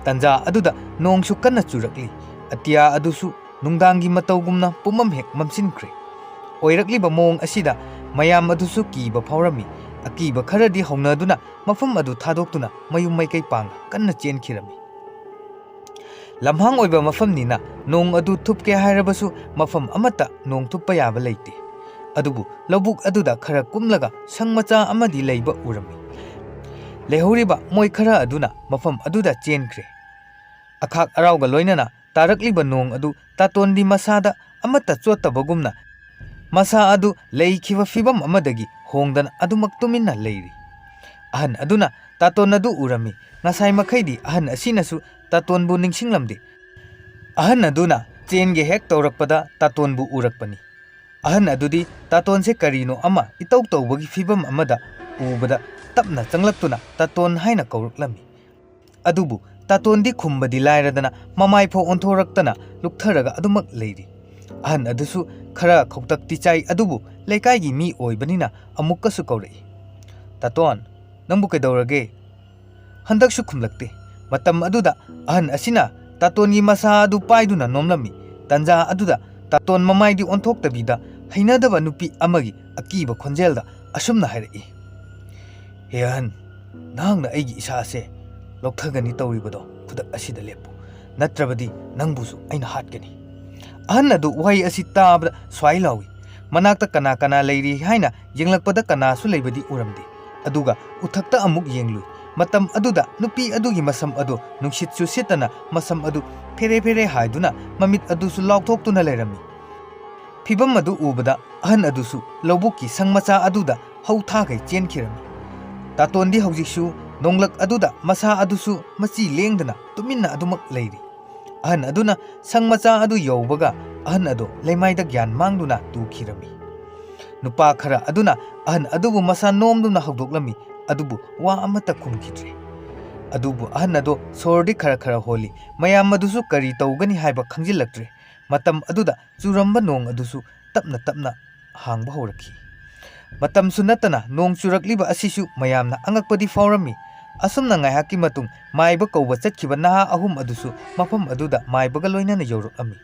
ꯇꯟꯖꯥ ꯑꯗꯨꯗ ꯅꯣꯡꯁꯨ ꯀꯟꯅ ꯆꯨꯔꯛꯂꯤ꯫ ꯑꯇꯤꯌꯥ ꯑꯗꯨꯁꯨ ꯅꯨꯡꯗꯥꯡꯒꯤ ꯃꯇꯧꯒꯨꯝꯅ ꯄꯨꯝꯃꯝ ꯍꯦꯛ ꯃꯝꯁꯤꯟꯈ꯭ꯔꯦ꯫ ꯑꯣꯏꯔꯛꯂꯤꯕ ꯃꯑꯣꯡ ꯑꯁꯤꯗ ꯃꯌꯥꯝ ꯑꯗꯨꯁꯨ ꯀꯤꯕ ꯐꯥꯎꯔꯝꯃꯤ꯫ ꯑꯀꯤꯕ ꯈꯔꯗꯤ ꯍꯧꯅꯗꯨꯅ ꯃꯐꯝ ꯑꯗꯨ ꯊꯥꯗꯣꯛꯇꯨꯅ ꯃꯌꯨꯝ ꯃꯥꯏꯀꯩ ꯄꯥꯡꯅ ꯀꯟꯅ ꯆꯦꯟꯈꯤꯔꯝꯃꯤ꯫ ꯂꯝꯍꯥꯡ ꯑꯣꯏꯕ ꯃꯐꯝꯅꯤꯅ ꯅꯣꯡ ꯑꯗꯨ ꯊꯨꯞꯀꯦ ꯍꯥꯏꯔꯕꯁꯨ ꯃꯐꯝ ꯑꯃꯠꯇ ꯅꯣꯡ ꯊꯨꯞꯄ ꯌꯥꯕ ꯂꯩꯇꯦ꯫ ꯑꯗꯨꯕꯨ ꯂꯧꯕꯨꯛ ꯑꯗꯨꯗ ꯈꯔ ꯀꯨꯝꯂꯒ ꯁꯪ ꯃꯆꯥ ꯑꯃꯗꯤ ꯂꯩꯕ ꯎꯔꯝꯃꯤ꯫ ꯂꯩꯍꯧꯔꯤꯕ ꯃꯣꯏ ꯈꯔ ꯑꯗꯨꯅ ꯃꯐꯝ ꯑꯗꯨꯗ ꯆꯦꯟꯈ꯭ꯔꯦ꯫ ꯑꯈꯥꯛ ꯑꯔꯥꯎꯒ ꯂꯣꯏꯅꯅ ꯇꯥꯔꯛꯂꯤꯕ ꯅꯣꯡ ꯑꯗꯨ ꯇꯥꯇꯣꯟꯗꯤ ꯃꯁꯥꯗ ꯑꯃꯠꯇ ꯆꯣꯠꯇꯕꯒꯨꯝꯅ ꯃꯁꯥ ꯑꯗꯨ ꯂꯩꯈꯤꯕ ꯐꯤꯚꯝ ꯑꯃꯗꯒꯤ ꯍꯣꯡꯗꯅ ꯑꯗꯨꯃꯛ ꯇꯨꯃꯤꯟꯅ ꯂꯩꯔꯤ꯫ ꯑꯍꯟ ꯑꯗꯨꯅ ꯇꯥꯇꯣꯟ ꯑꯗꯨ ꯎꯔꯝꯃꯤ꯫ ꯉꯁꯥꯏ ꯃꯈꯩꯗꯤ ꯑꯍꯟ ꯑꯁꯤꯅꯁꯨ ꯇꯥꯇꯣꯟꯕꯨ ꯅꯤꯡꯁꯤꯡꯂꯝꯗꯦ꯫ ꯑꯍꯟ ꯑꯗꯨꯅ ꯆꯦꯟꯒꯦ ꯍꯦꯛ ꯇꯧꯔꯛꯄꯗ ꯇꯥꯇꯣꯟꯕꯨ ꯎꯔꯛꯄꯅꯤ꯫ ꯑꯍꯟ ꯑꯗꯨꯗꯤ ꯇꯥꯇꯣꯟꯁꯦ ꯀꯔꯤꯅꯣ ꯑꯃ ꯏꯇꯧ ꯇꯧꯕꯒꯤ ꯐꯤꯚꯝ ꯑꯃꯗ ꯎꯕꯗ ꯇꯞꯅ ꯆꯪꯂꯛꯇꯨꯅ ꯇꯥꯇꯣꯟ ꯍꯥꯏꯅ ꯀꯧꯔꯛꯂꯝꯃꯤ꯫ ꯑꯗꯨꯕꯨ ꯇꯥꯇꯣꯟꯗꯤ ꯈꯨꯝꯕꯗꯤ ꯂꯥꯏꯔꯗꯅ ꯃꯃꯥꯏꯐꯥꯎ ꯑꯣꯟꯊꯣꯔꯛꯇꯅ ꯂꯨꯛꯊꯔꯒ ꯑꯗꯨꯃꯛ ꯂꯩꯔꯤ꯫ ꯑꯍꯟ ꯑꯗꯨꯁꯨ ꯈꯔ ꯈꯧꯇꯛꯇꯤ ꯆꯥꯏ, ꯑꯗꯨꯕꯨ ꯂꯩꯀꯥꯏꯒꯤ ꯃꯤ ꯑꯣꯏꯕꯅꯤꯅ ꯑꯃꯨꯛꯀꯁꯨ ꯀꯧꯔꯛꯏ, "ꯇꯥꯇꯣꯟ, ꯅꯪꯕꯨ ꯀꯩꯗꯧꯔꯒꯦ?" ꯍꯟꯗꯛꯁꯨ ꯈꯨꯝꯂꯛꯇꯦ꯫ ꯃꯇꯝ ꯑꯗꯨꯗ ꯑꯍꯟ ꯑꯁꯤꯅ ꯇꯥꯇꯣꯟꯒꯤ ꯃꯁꯥ ꯑꯗꯨ ꯄꯥꯏꯗꯨꯅ ꯅꯣꯝꯂꯝꯃꯤ꯫ ꯇꯥꯟꯖꯥ ꯑꯗꯨꯗ ꯇꯥꯇꯣꯟ ꯃꯃꯥꯏꯗꯤ ꯑꯣꯟꯊꯣꯛꯇꯕꯤꯗ ꯍꯩꯅꯗꯕ ꯅꯨꯄꯤ ꯑꯃꯒꯤ ꯑꯀꯤꯕ ꯈꯣꯟꯖꯦꯜꯗ ꯑꯁꯨꯝꯅ ꯍꯥꯏꯔꯛꯏ, "ꯍꯦ ꯑꯍꯟ, ꯅꯍꯥꯛꯅ ꯑꯩꯒꯤ ꯏꯁꯥꯁꯦ ꯂꯧꯊꯒꯅꯤ ꯇꯧꯔꯤꯕꯗꯣ ꯈꯨꯗꯛ ꯑꯁꯤꯗ ꯂꯦꯞꯄꯨ, ꯅꯠꯇ꯭ꯔꯕꯗꯤ ꯅꯪꯕꯨꯁꯨ ꯑꯩꯅ ꯍꯥꯠꯀꯅꯤ꯫" ꯑꯍꯟ ꯑꯗꯨ ꯋꯥꯍꯩ ꯑꯁꯤ ꯇꯥꯕꯗ ꯁ꯭ꯋꯥꯏ ꯂꯥꯎꯏ꯫ ꯃꯅꯥꯛꯇ ꯀꯅꯥ ꯀꯅꯥ ꯂꯩꯔꯤ ꯍꯥꯏꯅ ꯌꯦꯡꯂꯛꯄꯗ ꯀꯅꯥꯁꯨ ꯂꯩꯕꯗꯤ ꯎꯔꯝꯗꯦ꯫ ꯑꯗꯨꯒ ꯎꯊꯛꯇ ꯑꯃꯨꯛ ꯌꯦꯡꯂꯨꯏ꯫ ꯃꯇꯝ ꯑꯗꯨꯗ ꯅꯨꯄꯤ ꯑꯗꯨꯒꯤ ꯃꯁꯝ ꯑꯗꯨ ꯅꯨꯡꯁꯤꯠꯁꯨ ꯁꯤꯠꯇꯅ ꯃꯁꯝ ꯑꯗꯨ ꯐꯦꯔꯦ ꯐꯦꯔꯦ ꯍꯥꯏꯗꯨꯅ ꯃꯃꯤꯠ ꯑꯗꯨꯁꯨ ꯂꯥꯎꯊꯣꯛꯇꯨꯅ ꯂꯩꯔꯝꯃꯤ꯫ ꯐꯤꯚꯝ ꯑꯗꯨ ꯎꯕꯗ ꯑꯍꯟ ꯑꯗꯨꯁꯨ ꯂꯧꯕꯨꯛꯀꯤ ꯁꯪ ꯃꯆꯥ ꯑꯗꯨꯗ ꯍꯧ ꯊꯥꯈꯩ ꯆꯦꯟꯈꯤꯔꯝꯃꯤ꯫ ꯇꯥꯇꯣꯟꯗꯤ ꯍꯧꯖꯤꯛꯁꯨ ꯅꯣꯡꯂꯛ ꯑꯗꯨꯗ ꯃꯁꯥ ꯑꯗꯨꯁꯨ ꯃꯆꯤ ꯂꯦꯡꯗꯅ ꯇꯨꯃꯤꯟꯅ ꯑꯗꯨꯃꯛ ꯂꯩꯔꯤ꯫ ꯑꯍꯟ ꯑꯗꯨꯅ ꯁꯪ ꯃꯆꯥ ꯑꯗꯨ ꯌꯧꯕꯒ ꯑꯍꯟ ꯑꯗꯨ ꯂꯩꯃꯥꯏꯗ ꯒ꯭ꯌꯥꯟ ꯃꯥꯡꯗꯨꯅ ꯇꯨꯈꯤꯔꯝꯃꯤ꯫ ꯅꯨꯄꯥ ꯈꯔ ꯑꯗꯨꯅ ꯑꯍꯟ ꯑꯗꯨꯕꯨ ꯃꯁꯥ ꯅꯣꯝꯗꯨꯅ ꯍꯧꯗꯣꯛꯂꯝꯃꯤ, ꯑꯗꯨꯕꯨ ꯋꯥ ꯑꯃꯠꯇ ꯈꯨꯝꯈꯤꯗ꯭ꯔꯦ꯫ ꯑꯗꯨꯕꯨ ꯑꯍꯟ ꯑꯗꯨ ꯁꯣꯔꯗꯤ ꯈꯔ ꯈꯔ ꯍꯣꯜꯂꯤ꯫ ꯃꯌꯥꯝ ꯑꯗꯨꯁꯨ ꯀꯔꯤ ꯇꯧꯒꯅꯤ ꯍꯥꯏꯕ ꯈꯪꯖꯤꯜꯂꯛꯇ꯭ꯔꯦ꯫ ꯃꯇꯝ ꯑꯗꯨꯗ ꯆꯨꯔꯝꯕ ꯅꯣꯡ ꯑꯗꯨꯁꯨ ꯇꯞꯅ ꯇꯞꯅ ꯍꯥꯡꯕ ꯍꯧꯔꯛꯈꯤ꯫ ꯃꯇꯝꯁꯨ ꯅꯠꯇꯅ ꯅꯣꯡ ꯆꯨꯔꯛꯂꯤꯕ ꯑꯁꯤꯁꯨ ꯃꯌꯥꯝꯅ ꯑꯉꯛꯄꯗꯤ ꯐꯥꯎꯔꯝꯃꯤ꯫ ꯑꯁꯨꯝꯅ ꯉꯥꯏꯍꯥꯛꯀꯤ ꯃꯇꯨꯡ ꯃꯥꯏꯕ ꯀꯧꯕ ꯆꯠꯈꯤꯕ ꯅꯍꯥ ꯑꯍꯨꯝ ꯑꯗꯨꯁꯨ ꯃꯐꯝ ꯑꯗꯨꯗ ꯃꯥꯏꯕꯒ ꯂꯣꯏꯅꯅ ꯌꯧꯔꯛꯂꯝꯃꯤ꯫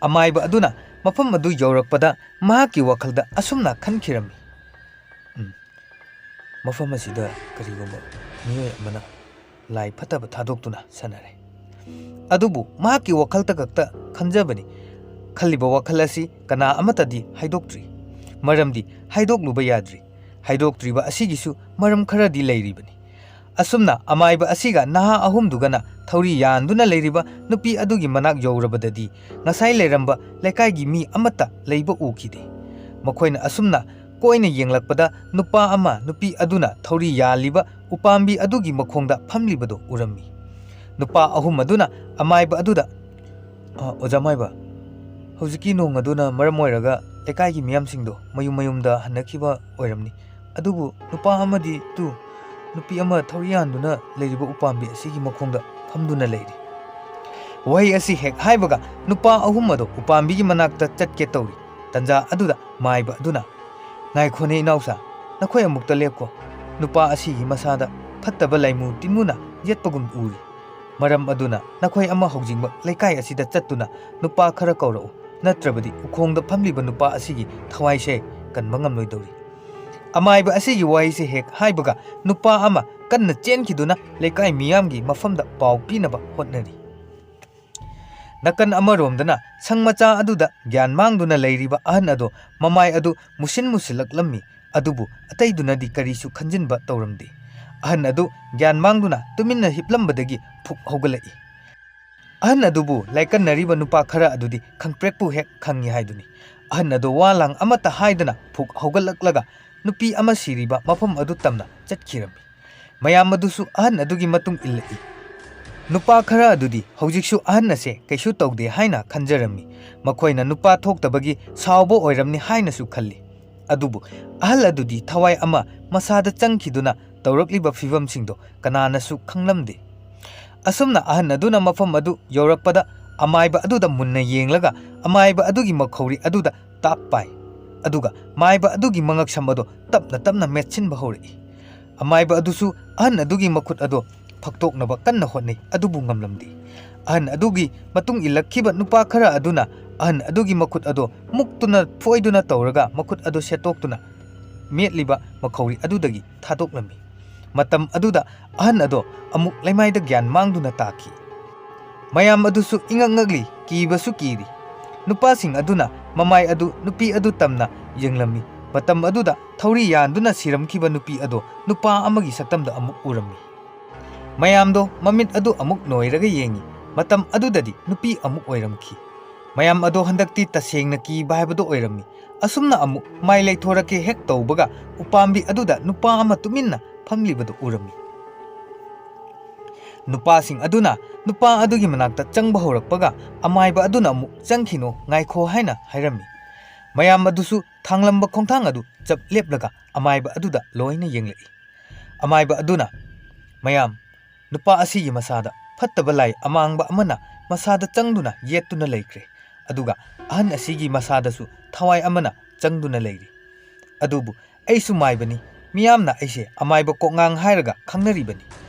ꯑꯃꯥꯏꯕ ꯑꯗꯨꯅ ꯃꯐꯝ ꯑꯗꯨ ꯌꯧꯔꯛꯄꯗ ꯃꯍꯥꯛꯀꯤ ꯋꯥꯈꯜꯗ ꯑꯁꯨꯝꯅ ꯈꯟꯈꯤꯔꯝꯃꯤ, "ꯎꯝ, ꯃꯐꯝ ꯑꯁꯤꯗ ꯀꯔꯤꯒꯨꯝꯕ ꯃꯤꯑꯣꯏ ꯑꯃꯅ ꯂꯥꯏ ꯐꯠꯇꯕ ꯊꯥꯗꯣꯛꯇꯨꯅ ꯁꯥꯟꯅꯔꯦ꯫" ꯑꯗꯨꯕꯨ ꯃꯍꯥꯛꯀꯤ ꯋꯥꯈꯜꯗ ꯈꯛꯇ ꯈꯟꯖꯕꯅꯤ꯫ ꯈꯜꯂꯤꯕ ꯋꯥꯈꯜ ꯑꯁꯤ ꯀꯅꯥ ꯑꯃꯠꯇꯗꯤ ꯍꯥꯏꯗꯣꯛꯇ꯭ꯔꯤ꯫ ꯃꯔꯝꯗꯤ ꯍꯥꯏꯗꯣꯛꯂꯨꯕ ꯌꯥꯗ꯭ꯔꯤ꯫ ꯍꯥꯏꯗꯣꯛꯇ꯭ꯔꯤꯕ ꯑꯁꯤꯒꯤꯁꯨ ꯃꯔꯝ ꯈꯔꯗꯤ ꯂꯩꯔꯤꯕꯅꯤ꯫ ꯑꯁꯨꯝꯅ ꯑꯃꯥꯏꯕ ꯑꯁꯤꯒ ꯅꯍꯥ ꯑꯍꯨꯝꯗꯨꯒꯅ ꯊꯧꯔꯤ ꯌꯥꯟꯗꯨꯅ ꯂꯩꯔꯤꯕ ꯅꯨꯄꯤ ꯑꯗꯨꯒꯤ ꯃꯅꯥꯛ ꯌꯧꯔꯕꯗꯗꯤ, ꯉꯁꯥꯏ ꯂꯩꯔꯝꯕ ꯂꯩꯀꯥꯏꯒꯤ ꯃꯤ ꯑꯃꯠꯇ ꯂꯩꯕ ꯎꯈꯤꯗꯦ꯫ ꯃꯈꯣꯏꯅ ꯑꯁꯨꯝꯅ ꯀꯣꯏꯅ ꯌꯦꯡꯂꯛꯄꯗ, ꯅꯨꯄꯥ ꯑꯃ ꯅꯨꯄꯤ ꯑꯗꯨꯅ ꯊꯧꯔꯤ ꯌꯥꯜꯂꯤꯕ ꯎꯄꯥꯝꯕꯤ ꯑꯗꯨꯒꯤ ꯃꯈꯣꯡꯗ ꯐꯝꯂꯤꯕꯗꯨ ꯎꯔꯝꯃꯤ꯫ ꯅꯨꯄꯥ ꯑꯍꯨꯝ ꯑꯗꯨꯅ ꯑꯃꯥꯏꯕ ꯑꯗꯨꯗ, "ꯑ, ꯑꯣꯖꯥ ꯃꯥꯏꯕ, ꯍꯧꯖꯤꯛꯀꯤ ꯅꯣꯡ ꯑꯗꯨꯅ ꯃꯔꯝ ꯑꯣꯏꯔꯒ ꯂꯩꯀꯥꯏꯒꯤ ꯃꯤꯌꯥꯝꯁꯤꯡꯗꯣ ꯃꯌꯨꯝ ꯃꯌꯨꯝꯗ ꯍꯟꯅꯈꯤꯕ ꯑꯣꯏꯔꯝꯅꯤ꯫ ꯑꯗꯨꯕꯨ ꯅꯨꯄꯥ ꯑꯃꯗꯤ ꯇꯨ, ꯅꯨꯄꯤ ꯑꯃ ꯊꯧꯔꯤ ꯌꯥꯟꯗꯨꯅ ꯂꯩꯔꯤꯕ ꯎꯄꯥꯝꯕꯤ ꯑꯁꯤꯒꯤ ꯃꯈꯣꯡꯗ ꯐꯝꯗꯨꯅ ꯂꯩꯔꯤ꯫" ꯋꯥꯍꯩ ꯑꯁꯤ ꯍꯦꯛ ꯍꯥꯏꯕꯒ, ꯅꯨꯄꯥ ꯑꯍꯨꯝ ꯑꯗꯨ ꯎꯄꯥꯝꯕꯤꯒꯤ ꯃꯅꯥꯛꯇ ꯆꯠꯀꯦ ꯇꯧꯔꯤ꯫ ꯇꯟꯖꯥ ꯑꯗꯨꯗ ꯃꯥꯏꯕ ꯑꯗꯨꯅ, "ꯉꯥꯏꯈꯣꯅꯦ ꯏꯅꯥꯎꯁꯥ, ꯅꯈꯣꯏ ꯑꯃꯨꯛꯇ ꯂꯦꯞꯈꯣ꯫ ꯅꯨꯄꯥ ꯑꯁꯤꯒꯤ ꯃꯁꯥꯗ ꯐꯠꯇꯕ ꯂꯥꯏꯃꯨ ꯇꯤꯟꯃꯨꯅ ꯌꯦꯠꯄꯒꯨꯝ ꯎꯔꯤ꯫ ꯃꯔꯝ ꯑꯗꯨꯅ ꯅꯈꯣꯏ ꯑꯃ ꯍꯧꯖꯤꯛꯃꯛ ꯂꯩꯀꯥꯏ ꯑꯁꯤꯗ ꯆꯠꯇꯨꯅ ꯅꯨꯄꯥ ꯈꯔ ꯀꯧꯔꯛꯎ, ꯅꯠꯇ꯭ꯔꯕꯗꯤ ꯎꯈꯣꯡꯗ ꯐꯝꯂꯤꯕ ꯅꯨꯄꯥ ꯑꯁꯤꯒꯤ ꯊꯋꯥꯏꯁꯦ ꯀꯟꯕ ꯉꯝꯂꯣꯏꯗꯧꯔꯤ꯫ ꯑꯃꯥꯏꯕ ꯑꯁꯤꯒꯤ ꯋꯥꯍꯩꯁꯦ ꯍꯦꯛ ꯍꯥꯏꯕꯒ ꯅꯨꯄꯥ ꯑꯃ ꯀꯟꯅ ꯆꯦꯟꯈꯤꯗꯨꯅ ꯂꯩꯀꯥꯏ ꯃꯤꯌꯥꯝꯒꯤ ꯃꯐꯝꯗ ꯄꯥꯎ ꯄꯤꯅꯕ ꯍꯣꯠꯅꯔꯤ꯫ ꯅꯥꯀꯟ ꯑꯃꯔꯣꯝꯗꯅ ꯁꯪ ꯃꯆꯥ ꯑꯗꯨꯗ ꯒ꯭ꯌꯥꯟ ꯃꯥꯡꯗꯨꯅ ꯂꯩꯔꯤꯕ ꯑꯍꯟ ꯑꯗꯣ ꯃꯃꯥꯏ ꯑꯗꯨ ꯃꯨꯁꯤꯟ ꯃꯨꯁꯤꯜꯂꯛꯂꯝꯃꯤ, ꯑꯗꯨꯕꯨ ꯑꯇꯩꯗꯨꯅꯗꯤ ꯀꯔꯤꯁꯨ ꯈꯟꯖꯤꯟꯕ ꯇꯧꯔꯝꯗꯦ꯫ ꯑꯍꯟ ꯑꯗꯨ ꯒ꯭ꯌꯥꯟ ꯃꯥꯡꯗꯨꯅ ꯇꯨꯃꯤꯟꯅ ꯍꯤꯞꯂꯝꯕꯗꯒꯤ ꯐꯨꯛ ꯍꯧꯒꯠꯂꯛꯏ꯫ ꯑꯍꯟ ꯑꯗꯨꯕꯨ ꯂꯥꯏꯀꯠꯅꯔꯤꯕ ꯅꯨꯄꯥ ꯈꯔ ꯑꯗꯨꯗꯤ ꯈꯪꯄ꯭ꯔꯦꯛꯄꯨ ꯍꯦꯛ ꯈꯪꯉꯤ ꯍꯥꯏꯗꯨꯅꯤ꯫ ꯑꯍꯟ ꯑꯗꯨ ꯋꯥ ꯂꯥꯡ ꯑꯃꯠꯇ ꯍꯥꯏꯗꯅ ꯐꯨꯛ ꯍꯧꯒꯠꯂꯛꯂꯒ ꯅꯨꯄꯤ ꯑꯃ ꯁꯤꯔꯤꯕ ꯃꯐꯝ ꯑꯗꯨ ꯇꯝꯅ ꯆꯠꯈꯤꯔꯝꯃꯤ꯫ ꯃꯌꯥꯝ ꯑꯗꯨꯁꯨ ꯑꯍꯟ ꯑꯗꯨꯒꯤ ꯃꯇꯨꯡ ꯏꯜꯂꯛꯏ꯫ ꯅꯨꯄꯥ ꯈꯔ ꯑꯗꯨꯗꯤ ꯍꯧꯖꯤꯛꯁꯨ ꯑꯍꯟ ꯑꯁꯦ ꯀꯩꯁꯨ ꯇꯧꯗꯦ ꯍꯥꯏꯅ ꯈꯟꯖꯔꯝꯃꯤ꯫ ꯃꯈꯣꯏꯅ ꯅꯨꯄꯥ ꯊꯣꯛꯇꯕꯒꯤ ꯁꯥꯎꯕ ꯑꯣꯏꯔꯝꯅꯤ ꯍꯥꯏꯅꯁꯨ ꯈꯜꯂꯤ꯫ ꯑꯗꯨꯕꯨ ꯑꯍꯜ ꯑꯗꯨꯗꯤ ꯊꯋꯥꯏ ꯑꯃ ꯃꯁꯥꯗ ꯆꯪꯈꯤꯗꯨꯅ ꯇꯧꯔꯛꯂꯤꯕ ꯐꯤꯚꯝꯁꯤꯡꯗꯣ ꯀꯅꯥꯅꯁꯨ ꯈꯪꯂꯝꯗꯦ꯫ ꯑꯁꯨꯝꯅ ꯑꯍꯟ ꯑꯗꯨꯅ ꯃꯐꯝ ꯑꯗꯨ ꯌꯧꯔꯛꯄꯗ ꯑꯃꯥꯏꯕ ꯑꯗꯨꯗ ꯃꯨꯟꯅ ꯌꯦꯡꯂꯒ ꯑꯃꯥꯏꯕ ꯑꯗꯨꯒꯤ ꯃꯈꯧꯔꯤ ꯑꯗꯨꯗ ꯇꯥꯞ ꯄꯥꯏ꯫ ꯑꯗꯨꯒ ꯃꯥꯏꯕ ꯑꯗꯨꯒꯤ ꯃꯉꯛꯁꯝ ꯑꯗꯨ ꯇꯞꯅ ꯇꯞꯅ ꯃꯦꯠꯁꯤꯟꯕ ꯍꯧꯔꯛꯏ꯫ ꯑꯃꯥꯏꯕ ꯑꯗꯨꯁꯨ ꯑꯍꯟ ꯑꯗꯨꯒꯤ ꯃꯈꯨꯠ ꯑꯗꯨ ꯐꯛꯇꯣꯛꯅꯕ ꯀꯟꯅ ꯍꯣꯠꯅꯩ, ꯑꯗꯨꯕꯨ ꯉꯝꯂꯝꯗꯦ꯫ ꯑꯍꯟ ꯑꯗꯨꯒꯤ ꯃꯇꯨꯡ ꯏꯜꯂꯛꯈꯤꯕ ꯅꯨꯄꯥ ꯈꯔ ꯑꯗꯨꯅ ꯑꯍꯟ ꯑꯗꯨꯒꯤ ꯃꯈꯨꯠ ꯑꯗꯨ ꯃꯨꯛꯇꯨꯅ ꯐꯣꯏꯗꯨꯅ ꯇꯧꯔꯒ ꯃꯈꯨꯠ ꯑꯗꯨ ꯁꯦꯠꯇꯣꯛꯇꯨꯅ ꯃꯦꯠꯂꯤꯕ ꯃꯈꯧꯔꯤ ꯑꯗꯨꯗꯒꯤ ꯊꯥꯗꯣꯛꯂꯝꯃꯤ꯫ ꯃꯇꯝ ꯑꯗꯨꯗ ꯑꯍꯟ ꯑꯗꯣ ꯑꯃꯨꯛ ꯂꯩꯃꯥꯏꯗ ꯒ꯭ꯌꯥꯟ ꯃꯥꯡꯗꯨꯅ ꯇꯥꯈꯤ꯫ ꯃꯌꯥꯝ ꯑꯗꯨꯁꯨ ꯏꯉꯛ ꯉꯛꯂꯤ, ꯀꯤꯕꯁꯨ ꯀꯤꯔꯤ꯫ ꯅꯨꯄꯥꯁꯤꯡ ꯑꯗꯨꯅ ꯃꯃꯥꯏ ꯑꯗꯨ ꯅꯨꯄꯤ ꯑꯗꯨ ꯇꯝꯅ ꯌꯦꯡꯂꯝꯃꯤ꯫ ꯃꯇꯝ ꯑꯗꯨꯗ ꯊꯧꯔꯤ ꯌꯥꯟꯗꯨꯅ ꯁꯤꯔꯝꯈꯤꯕ ꯅꯨꯄꯤ ꯑꯗꯣ ꯅꯨꯄꯥ ꯑꯃꯒꯤ ꯁꯛꯇꯝꯗ ꯑꯃꯨꯛ ꯎꯔꯝꯃꯤ꯫ ꯃꯌꯥꯝꯗꯣ ꯃꯃꯤꯠ ꯑꯗꯨ ꯑꯃꯨꯛ ꯅꯣꯏꯔꯒ ꯌꯦꯡꯉꯤ꯫ ꯃꯇꯝ ꯑꯗꯨꯗꯗꯤ ꯅꯨꯄꯤ ꯑꯃꯨꯛ ꯑꯣꯏꯔꯝꯈꯤ꯫ ꯃꯌꯥꯝ ꯑꯗꯣ ꯍꯟꯗꯛꯇꯤ ꯇꯁꯦꯡꯅ ꯀꯤꯕ ꯍꯥꯏꯕꯗꯣ ꯑꯣꯏꯔꯝꯃꯤ꯫ ꯑꯁꯨꯝꯅ ꯑꯃꯨꯛ ꯃꯥꯏ ꯂꯩꯊꯣꯔꯛꯀꯦ ꯍꯦꯛ ꯇꯧꯕꯒ ꯎꯄꯥꯝꯕꯤ ꯑꯗꯨꯗ ꯅꯨꯄꯥ ꯑꯃ ꯇꯨꯃꯤꯟꯅ ꯐꯝꯂꯤꯕꯗꯨ ꯎꯔꯝꯃꯤ꯫ ꯅꯨꯄꯥꯁꯤꯡ ꯑꯗꯨꯅ ꯅꯨꯄꯥ ꯑꯗꯨꯒꯤ ꯃꯅꯥꯛꯇ ꯆꯪꯕ ꯍꯧꯔꯛꯄꯒ ꯑꯃꯥꯏꯕ ꯑꯗꯨꯅ ꯑꯃꯨꯛ "ꯆꯪꯈꯤꯅꯣ, ꯉꯥꯏꯈꯣ" ꯍꯥꯏꯅ ꯍꯥꯏꯔꯝꯃꯤ꯫ ꯃꯌꯥꯝ ꯑꯗꯨꯁꯨ ꯊꯥꯡꯂꯝꯕ ꯈꯣꯡꯊꯥꯡ ꯑꯗꯨ ꯆꯞ ꯂꯦꯞꯂꯒ ꯑꯃꯥꯏꯕ ꯑꯗꯨꯗ ꯂꯣꯏꯅ ꯌꯦꯡꯂꯛꯏ꯫ ꯑꯃꯥꯏꯕ ꯑꯗꯨꯅ, "ꯃꯌꯥꯝ, ꯅꯨꯄꯥ ꯑꯁꯤꯒꯤ ꯃꯁꯥꯗ ꯐꯠꯇꯕ ꯂꯥꯏ ꯑꯃꯥꯡꯕ ꯑꯃꯅ ꯃꯁꯥꯗ ꯆꯪꯗꯨꯅ ꯌꯦꯠꯇꯨꯅ ꯂꯩꯈ꯭ꯔꯦ, ꯑꯗꯨꯒ ꯑꯍꯟ ꯑꯁꯤꯒꯤ ꯃꯁꯥꯗꯁꯨ ꯊꯋꯥꯏ ꯑꯃꯅ ꯆꯪꯗꯨꯅ ꯂꯩꯔꯤ꯫ ꯑꯗꯨꯕꯨ ꯑꯩꯁꯨ ꯃꯥꯏꯕꯅꯤ, ꯃꯤꯌꯥꯝꯅ ꯑꯩꯁꯦ ꯑꯃꯥꯏꯕ ꯀꯣꯛꯉꯥꯡ ꯍꯥꯏꯔꯒ ꯈꯪꯅꯔꯤꯕꯅꯤ꯫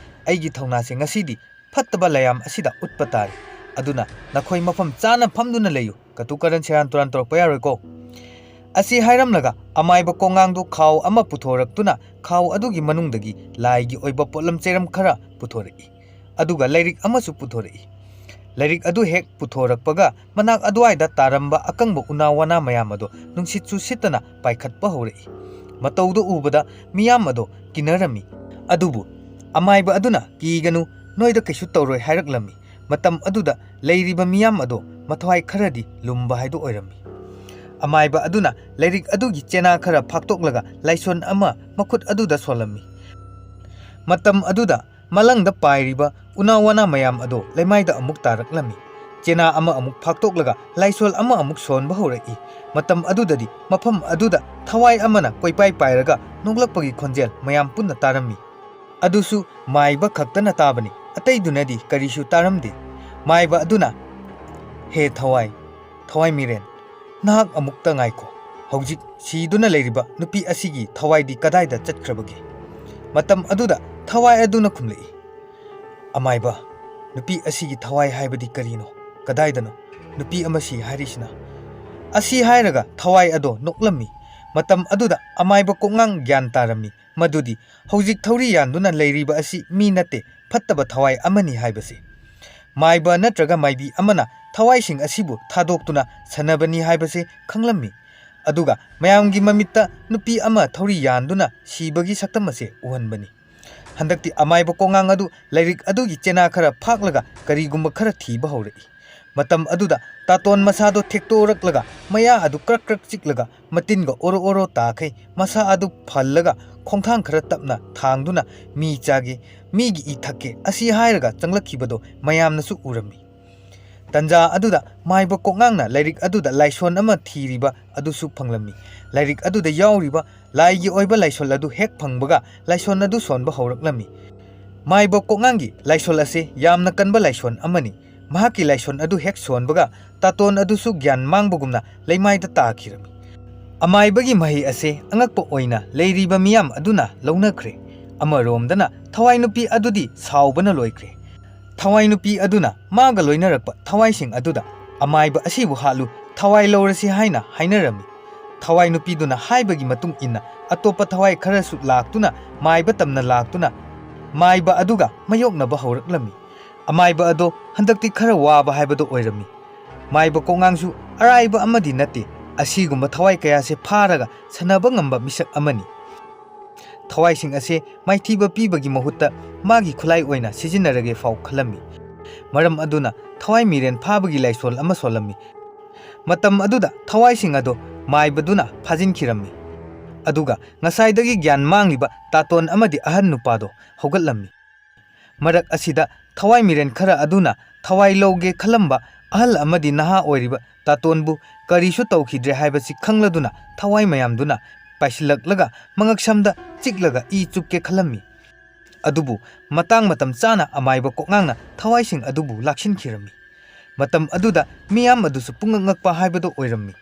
ꯑꯩꯒꯤ ꯊꯧꯅꯥꯁꯦ ꯉꯁꯤꯗꯤ ꯐꯠꯇꯕ ꯂꯩꯌꯥꯝ ꯑꯁꯤꯗ ꯎꯠꯄ ꯇꯥꯔꯦ꯫ ꯑꯗꯨꯅ ꯅꯈꯣꯏ ꯃꯐꯝ ꯆꯥꯅ ꯐꯝꯗꯨꯅ ꯂꯩꯌꯨ, ꯀꯇꯨ ꯀꯔꯟ ꯁꯦꯔꯥꯟ ꯇꯨꯔꯥꯟ ꯇꯧꯔꯛꯄ ꯌꯥꯔꯣꯏꯀꯣ꯫ ꯑꯁꯤ ꯍꯥꯏꯔꯝꯂꯒ ꯑꯃꯥꯏꯕ ꯀꯣꯛꯉꯥꯡꯗꯨ ꯈꯥꯎ ꯑꯃ ꯄꯨꯊꯣꯔꯛꯇꯨꯅ ꯈꯥꯎ ꯑꯗꯨꯒꯤ ꯃꯅꯨꯡꯗꯒꯤ ꯂꯥꯏꯒꯤ ꯑꯣꯏꯕ ꯄꯣꯠꯂꯝ ꯆꯩꯔꯝ ꯈꯔ ꯄꯨꯊꯣꯔꯛꯏ꯫ ꯑꯗꯨꯒ ꯂꯥꯏꯔꯤꯛ ꯑꯃꯁꯨ ꯄꯨꯊꯣꯔꯛꯏ꯫ ꯂꯥꯏꯔꯤꯛ ꯑꯗꯨ ꯍꯦꯛ ꯄꯨꯊꯣꯔꯛꯄꯒ ꯃꯅꯥꯛ ꯑꯗꯨꯋꯥꯏꯗ ꯇꯥꯔꯝꯕ ꯑꯀꯪꯕ ꯎꯅꯥ ꯋꯥꯅꯥ ꯃꯌꯥꯝ ꯑꯗꯣ ꯅꯨꯡꯁꯤꯠꯁꯨ ꯁꯤꯠꯇꯅ ꯄꯥꯏꯈꯠꯄ ꯍꯧꯔꯛꯏ꯫ ꯃꯇꯧꯗꯨ ꯎꯕꯗ ꯃꯤꯌꯥꯝ ꯑꯗꯣ ꯀꯤꯅꯔꯝꯃꯤ꯫ ꯑꯗꯨꯕꯨ ꯑꯃꯥꯏꯕ ꯑꯗꯨꯅ, "ꯀꯤꯒꯅꯨ, ꯅꯣꯏꯗ ꯀꯩꯁꯨ ꯇꯧꯔꯣꯏ" ꯍꯥꯏꯔꯛꯂꯝꯃꯤ꯫ ꯃꯇꯝ ꯑꯗꯨꯗ ꯂꯩꯔꯤꯕ ꯃꯤꯌꯥꯝ ꯑꯗꯣ ꯃꯊ꯭ꯋꯥꯏ ꯈꯔꯗꯤ ꯂꯨꯝꯕ ꯍꯥꯏꯗꯨ ꯑꯣꯏꯔꯝꯃꯤ꯫ ꯑꯃꯥꯏꯕ ꯑꯗꯨꯅ ꯂꯥꯏꯔꯤꯛ ꯑꯗꯨꯒꯤ ꯆꯦꯅꯥ ꯈꯔ ꯐꯥꯛꯇꯣꯛꯂꯒ ꯂꯥꯏꯁꯣꯟ ꯑꯃ ꯃꯈꯨꯠ ꯑꯗꯨꯗ ꯁꯣꯜꯂꯝꯃꯤ꯫ ꯃꯇꯝ ꯑꯗꯨꯗ ꯃꯂꯪꯗ ꯄꯥꯏꯔꯤꯕ ꯎꯅꯥ ꯋꯥꯅꯥ ꯃꯌꯥꯝ ꯑꯗꯣ ꯂꯩꯃꯥꯏꯗ ꯑꯃꯨꯛ ꯇꯥꯔꯛꯂꯝꯃꯤ꯫ ꯆꯦꯅꯥ ꯑꯃ ꯑꯃꯨꯛ ꯐꯥꯛꯇꯣꯛꯂꯒ ꯂꯥꯏꯁꯣꯜ ꯑꯃ ꯑꯃꯨꯛ ꯁꯣꯟꯕ ꯍꯧꯔꯛꯏ꯫ ꯃꯇꯝ ꯑꯗꯨꯗꯗꯤ ꯃꯐꯝ ꯑꯗꯨꯗ ꯊꯋꯥꯏ ꯑꯃꯅ ꯀꯣꯏꯄꯥꯏ ꯄꯥꯏꯔꯒ ꯅꯣꯛꯂꯛꯄꯒꯤ ꯈꯣꯟꯖꯦꯜ ꯃꯌꯥꯝ ꯄꯨꯟꯅ ꯇꯥꯔꯝꯃꯤ꯫ ꯑꯗꯨꯁꯨ ꯃꯥꯏꯕ ꯈꯛꯇꯅ ꯇꯥꯕꯅꯤ, ꯑꯇꯩꯗꯨꯅꯗꯤ ꯀꯔꯤꯁꯨ ꯇꯥꯔꯝꯗꯦ꯫ ꯃꯥꯏꯕ ꯑꯗꯨꯅ, "ꯍꯦ ꯊꯋꯥꯏ, ꯊꯋꯥꯏ ꯃꯤꯔꯦꯟ, ꯅꯍꯥꯛ ꯑꯃꯨꯛꯇ ꯉꯥꯏꯈꯣ꯫ ꯍꯧꯖꯤꯛ ꯁꯤꯗꯨꯅ ꯂꯩꯔꯤꯕ ꯅꯨꯄꯤ ꯑꯁꯤꯒꯤ ꯊꯋꯥꯏꯗꯤ ꯀꯗꯥꯏꯗ ꯆꯠꯈ꯭ꯔꯕꯒꯦ?" ꯃꯇꯝ ꯑꯗꯨꯗ ꯊꯋꯥꯏ ꯑꯗꯨꯅ ꯈꯨꯝꯂꯛꯏ, "ꯑꯃꯥꯏꯕ, ꯅꯨꯄꯤ ꯑꯁꯤꯒꯤ ꯊꯋꯥꯏ ꯍꯥꯏꯕꯗꯤ ꯀꯔꯤꯅꯣ? ꯀꯗꯥꯏꯗꯅꯣ ꯅꯨꯄꯤ ꯑꯃ ꯁꯤ ꯍꯥꯏꯔꯤꯁꯤꯅ?" ꯑꯁꯤ ꯍꯥꯏꯔꯒ ꯊꯋꯥꯏ ꯑꯗꯣ ꯅꯣꯛꯂꯝꯃꯤ꯫ ꯃꯇꯝ ꯑꯗꯨꯗ ꯑꯃꯥꯏꯕ ꯀꯣꯛꯉꯥꯡ ꯒ꯭ꯌꯥꯟ ꯇꯥꯔꯝꯃꯤ꯫ ꯃꯗꯨꯗꯤ ꯍꯧꯖꯤꯛ ꯊꯧꯔꯤ ꯌꯥꯟꯗꯨꯅ ꯂꯩꯔꯤꯕ ꯑꯁꯤ ꯃꯤ ꯅꯠꯇꯦ, ꯐꯠꯇꯕ ꯊꯋꯥꯏ ꯑꯃꯅꯤ ꯍꯥꯏꯕꯁꯤ꯫ ꯃꯥꯏꯕ ꯅꯠꯇ꯭ꯔꯒ ꯃꯥꯏꯕꯤ ꯑꯃꯅ ꯊꯋꯥꯏꯁꯤꯡ ꯑꯁꯤꯕꯨ ꯊꯥꯗꯣꯛꯇꯨꯅ ꯁꯥꯟꯅꯕꯅꯤ ꯍꯥꯏꯕꯁꯤ ꯈꯪꯂꯝꯃꯤ꯫ ꯑꯗꯨꯒ ꯃꯌꯥꯝꯒꯤ ꯃꯃꯤꯠꯇ ꯅꯨꯄꯤ ꯑꯃ ꯊꯧꯔꯤ ꯌꯥꯟꯗꯨꯅ ꯁꯤꯕꯒꯤ ꯁꯛꯇꯝ ꯑꯁꯤ ꯎꯍꯟꯕꯅꯤ꯫ ꯍꯟꯗꯛꯇꯤ ꯑꯃꯥꯏꯕ ꯀꯣꯉꯥꯡ ꯑꯗꯨ ꯂꯥꯏꯔꯤꯛ ꯑꯗꯨꯒꯤ ꯆꯦꯅꯥ ꯈꯔ ꯐꯥꯛꯂꯒ ꯀꯔꯤꯒꯨꯝꯕ ꯈꯔ ꯊꯤꯕ ꯍꯧꯔꯛꯏ꯫ ꯃꯇꯝ ꯑꯗꯨꯗ ꯇꯥꯇꯣꯟ ꯃꯁꯥꯗꯣ ꯊꯦꯛꯇꯣꯔꯛꯂꯒ ꯃꯌꯥ ꯑꯗꯨ ꯀ꯭ꯔꯛ ꯀ꯭ꯔꯛ ꯆꯤꯛꯂꯒ ꯃꯇꯤꯟꯒ ꯑꯣꯔꯣ ꯑꯣꯔꯣ ꯇꯥꯈꯩ ꯃꯁꯥ ꯑꯗꯨ ꯐꯜꯂꯒ ꯈꯣꯡꯊꯥꯡ ꯈꯔ ꯇꯞꯅ ꯊꯥꯡꯗꯨꯅ "ꯃꯤ ꯆꯥꯒꯦ, ꯃꯤꯒꯤ ꯏ ꯊꯛꯀꯦ" ꯑꯁꯤ ꯍꯥꯏꯔꯒ ꯆꯪꯂꯛꯈꯤꯕꯗꯣ ꯃꯌꯥꯝꯅꯁꯨ ꯎꯔꯝꯃꯤ꯫ ꯇꯟꯖꯥ ꯑꯗꯨꯗ ꯃꯥꯏꯕ ꯀꯣꯛꯉꯥꯡꯅ ꯂꯥꯏꯔꯤꯛ ꯑꯗꯨꯗ ꯂꯥꯏꯁꯣꯟ ꯑꯃ ꯊꯤꯔꯤꯕ ꯑꯗꯨꯁꯨ ꯐꯪꯂꯝꯃꯤ꯫ ꯂꯥꯏꯔꯤꯛ ꯑꯗꯨꯗ ꯌꯥꯎꯔꯤꯕ ꯂꯥꯏꯒꯤ ꯑꯣꯏꯕ ꯂꯥꯏꯁꯣꯟ ꯑꯗꯨ ꯍꯦꯛ ꯐꯪꯕꯒ ꯂꯥꯏꯁꯣꯟ ꯑꯗꯨ ꯁꯣꯟꯕ ꯍꯧꯔꯛꯂꯝꯃꯤ꯫ ꯃꯥꯏꯕ ꯀꯣꯛꯉꯥꯡꯒꯤ ꯂꯥꯏꯁꯣꯟ ꯑꯁꯤ ꯌꯥꯝꯅ ꯀꯟꯕ ꯂꯥꯏꯁꯣꯟ ꯑꯃꯅꯤ꯫ ꯃꯍꯥꯛꯀꯤ ꯂꯥꯏꯁꯣꯟ ꯑꯗꯨ ꯍꯦꯛ ꯁꯣꯟꯕꯒ ꯇꯥꯇꯣꯟ ꯑꯗꯨꯁꯨ ꯒ꯭ꯌꯥꯟ ꯃꯥꯡꯕꯒꯨꯝꯅ ꯂꯩꯃꯥꯏꯗ ꯇꯥꯈꯤꯔꯝꯃꯤ꯫ ꯑꯃꯥꯏꯕꯒꯤ ꯃꯍꯩ ꯑꯁꯤ ꯑꯉꯛꯄ ꯑꯣꯏꯅ ꯂꯩꯔꯤꯕ ꯃꯤꯌꯥꯝ ꯑꯗꯨꯅ ꯂꯧꯅꯈ꯭ꯔꯦ꯫ ꯑꯃꯔꯣꯝꯗꯅ ꯊꯋꯥꯏ ꯅꯨꯄꯤ ꯑꯗꯨꯗꯤ ꯁꯥꯎꯕꯅ ꯂꯣꯏꯈ꯭ꯔꯦ꯫ ꯊꯋꯥꯏ ꯅꯨꯄꯤ ꯑꯗꯨꯅ ꯃꯥꯒ ꯂꯣꯏꯅꯔꯛꯄ ꯊꯋꯥꯏꯁꯤꯡ ꯑꯗꯨꯗ "ꯑꯃꯥꯏꯕ ꯑꯁꯤꯕꯨ ꯍꯥꯠꯂꯨ, ꯊꯋꯥꯏ ꯂꯧꯔꯁꯤ" ꯍꯥꯏꯅ ꯍꯥꯏꯅꯔꯝꯃꯤ꯫ ꯊꯋꯥꯏ ꯅꯨꯄꯤꯗꯨꯅ ꯍꯥꯏꯕꯒꯤ ꯃꯇꯨꯡ ꯏꯟꯅ ꯑꯇꯣꯞꯄ ꯊꯋꯥꯏ ꯈꯔꯁꯨ ꯂꯥꯛꯇꯨꯅ ꯃꯥꯏꯕ ꯇꯝꯅ ꯂꯥꯛꯇꯨꯅ ꯃꯥꯏꯕ ꯑꯗꯨꯒ ꯃꯥꯌꯣꯛꯅꯕ ꯍꯧꯔꯛꯂꯝꯃꯤ꯫ ꯑꯃꯥꯏꯕ ꯑꯗꯣ ꯍꯟꯗꯛꯇꯤ ꯈꯔ ꯋꯥꯕ ꯍꯥꯏꯕꯗꯣ ꯑꯣꯏꯔꯝꯃꯤ꯫ ꯃꯥꯏꯕ ꯀꯣꯛꯉꯥꯡꯁꯨ ꯑꯔꯥꯏꯕ ꯑꯃꯗꯤ ꯅꯠꯇꯦ꯫ ꯑꯁꯤꯒꯨꯝꯕ ꯊꯋꯥꯏ ꯀꯌꯥꯁꯦ ꯐꯥꯔꯒ ꯁꯥꯟꯅꯕ ꯉꯝꯕ ꯃꯤꯁꯛ ꯑꯃꯅꯤ꯫ ꯊꯋꯥꯏꯁꯤꯡ ꯑꯁꯦ ꯃꯥꯏꯊꯤꯕ ꯄꯤꯕꯒꯤ ꯃꯍꯨꯠꯇ ꯃꯥꯒꯤ ꯈꯨꯠꯂꯥꯏ ꯑꯣꯏꯅ ꯁꯤꯖꯤꯟꯅꯔꯒꯦ ꯐꯥꯎ ꯈꯜꯂꯝꯃꯤ꯫ ꯃꯔꯝ ꯑꯗꯨꯅ ꯊꯋꯥꯏ ꯃꯤꯔꯦꯟ ꯐꯥꯕꯒꯤ ꯂꯥꯏꯁꯣꯜ ꯑꯃ ꯁꯣꯜꯂꯝꯃꯤ꯫ ꯃꯇꯝ ꯑꯗꯨꯗ ꯊꯋꯥꯏꯁꯤꯡ ꯑꯗꯣ ꯃꯥꯏꯕꯗꯨꯅ ꯐꯥꯖꯤꯟꯈꯤꯔꯝꯃꯤ꯫ ꯑꯗꯨꯒ ꯉꯁꯥꯏꯗꯒꯤ ꯒ꯭ꯌꯥꯟ ꯃꯥꯡꯂꯤꯕ ꯇꯥꯇꯣꯟ ꯑꯃꯗꯤ ꯑꯍꯟ ꯅꯨꯄꯥꯗꯣ ꯍꯧꯒꯠꯂꯝꯃꯤ꯫ ꯃꯔꯛ ꯑꯁꯤꯗ ꯊꯋꯥꯏ ꯃꯤꯔꯦꯟ ꯈꯔ ꯑꯗꯨꯅ ꯊꯋꯥꯏ ꯂꯧꯒꯦ ꯈꯜꯂꯝꯕ ꯑꯍꯜ ꯑꯃꯗꯤ ꯅꯍꯥ ꯑꯣꯏꯔꯤꯕ ꯇꯥꯇꯣꯟꯕꯨ ꯀꯔꯤꯁꯨ ꯇꯧꯈꯤꯗ꯭ꯔꯦ ꯍꯥꯏꯕꯁꯤ ꯈꯪꯂꯗꯨꯅ ꯊꯋꯥꯏ ꯃꯌꯥꯝꯗꯨꯅ ꯄꯥꯏꯁꯤꯜꯂꯛꯂꯒ ꯃꯉꯛꯁꯝꯗ ꯆꯤꯛꯂꯒ ꯏ ꯆꯨꯞꯀꯦ ꯈꯜꯂꯝꯃꯤ꯫ ꯑꯗꯨꯕꯨ ꯃꯇꯥꯡ ꯃꯇꯝ ꯆꯥꯅ ꯑꯃꯥꯏꯕ ꯀꯣꯛꯉꯥꯡꯅ ꯊꯋꯥꯏꯁꯤꯡ ꯑꯗꯨꯕꯨ ꯂꯥꯛꯁꯤꯟꯈꯤꯔꯝꯃꯤ꯫ ꯃꯇꯝ ꯑꯗꯨꯗ ꯃꯤꯌꯥꯝ ꯑꯗꯨꯁꯨ ꯄꯨꯡꯉꯛ ꯉꯛꯄ ꯍꯥꯏꯕꯗꯨ ꯑꯣꯏꯔꯝꯃꯤ꯫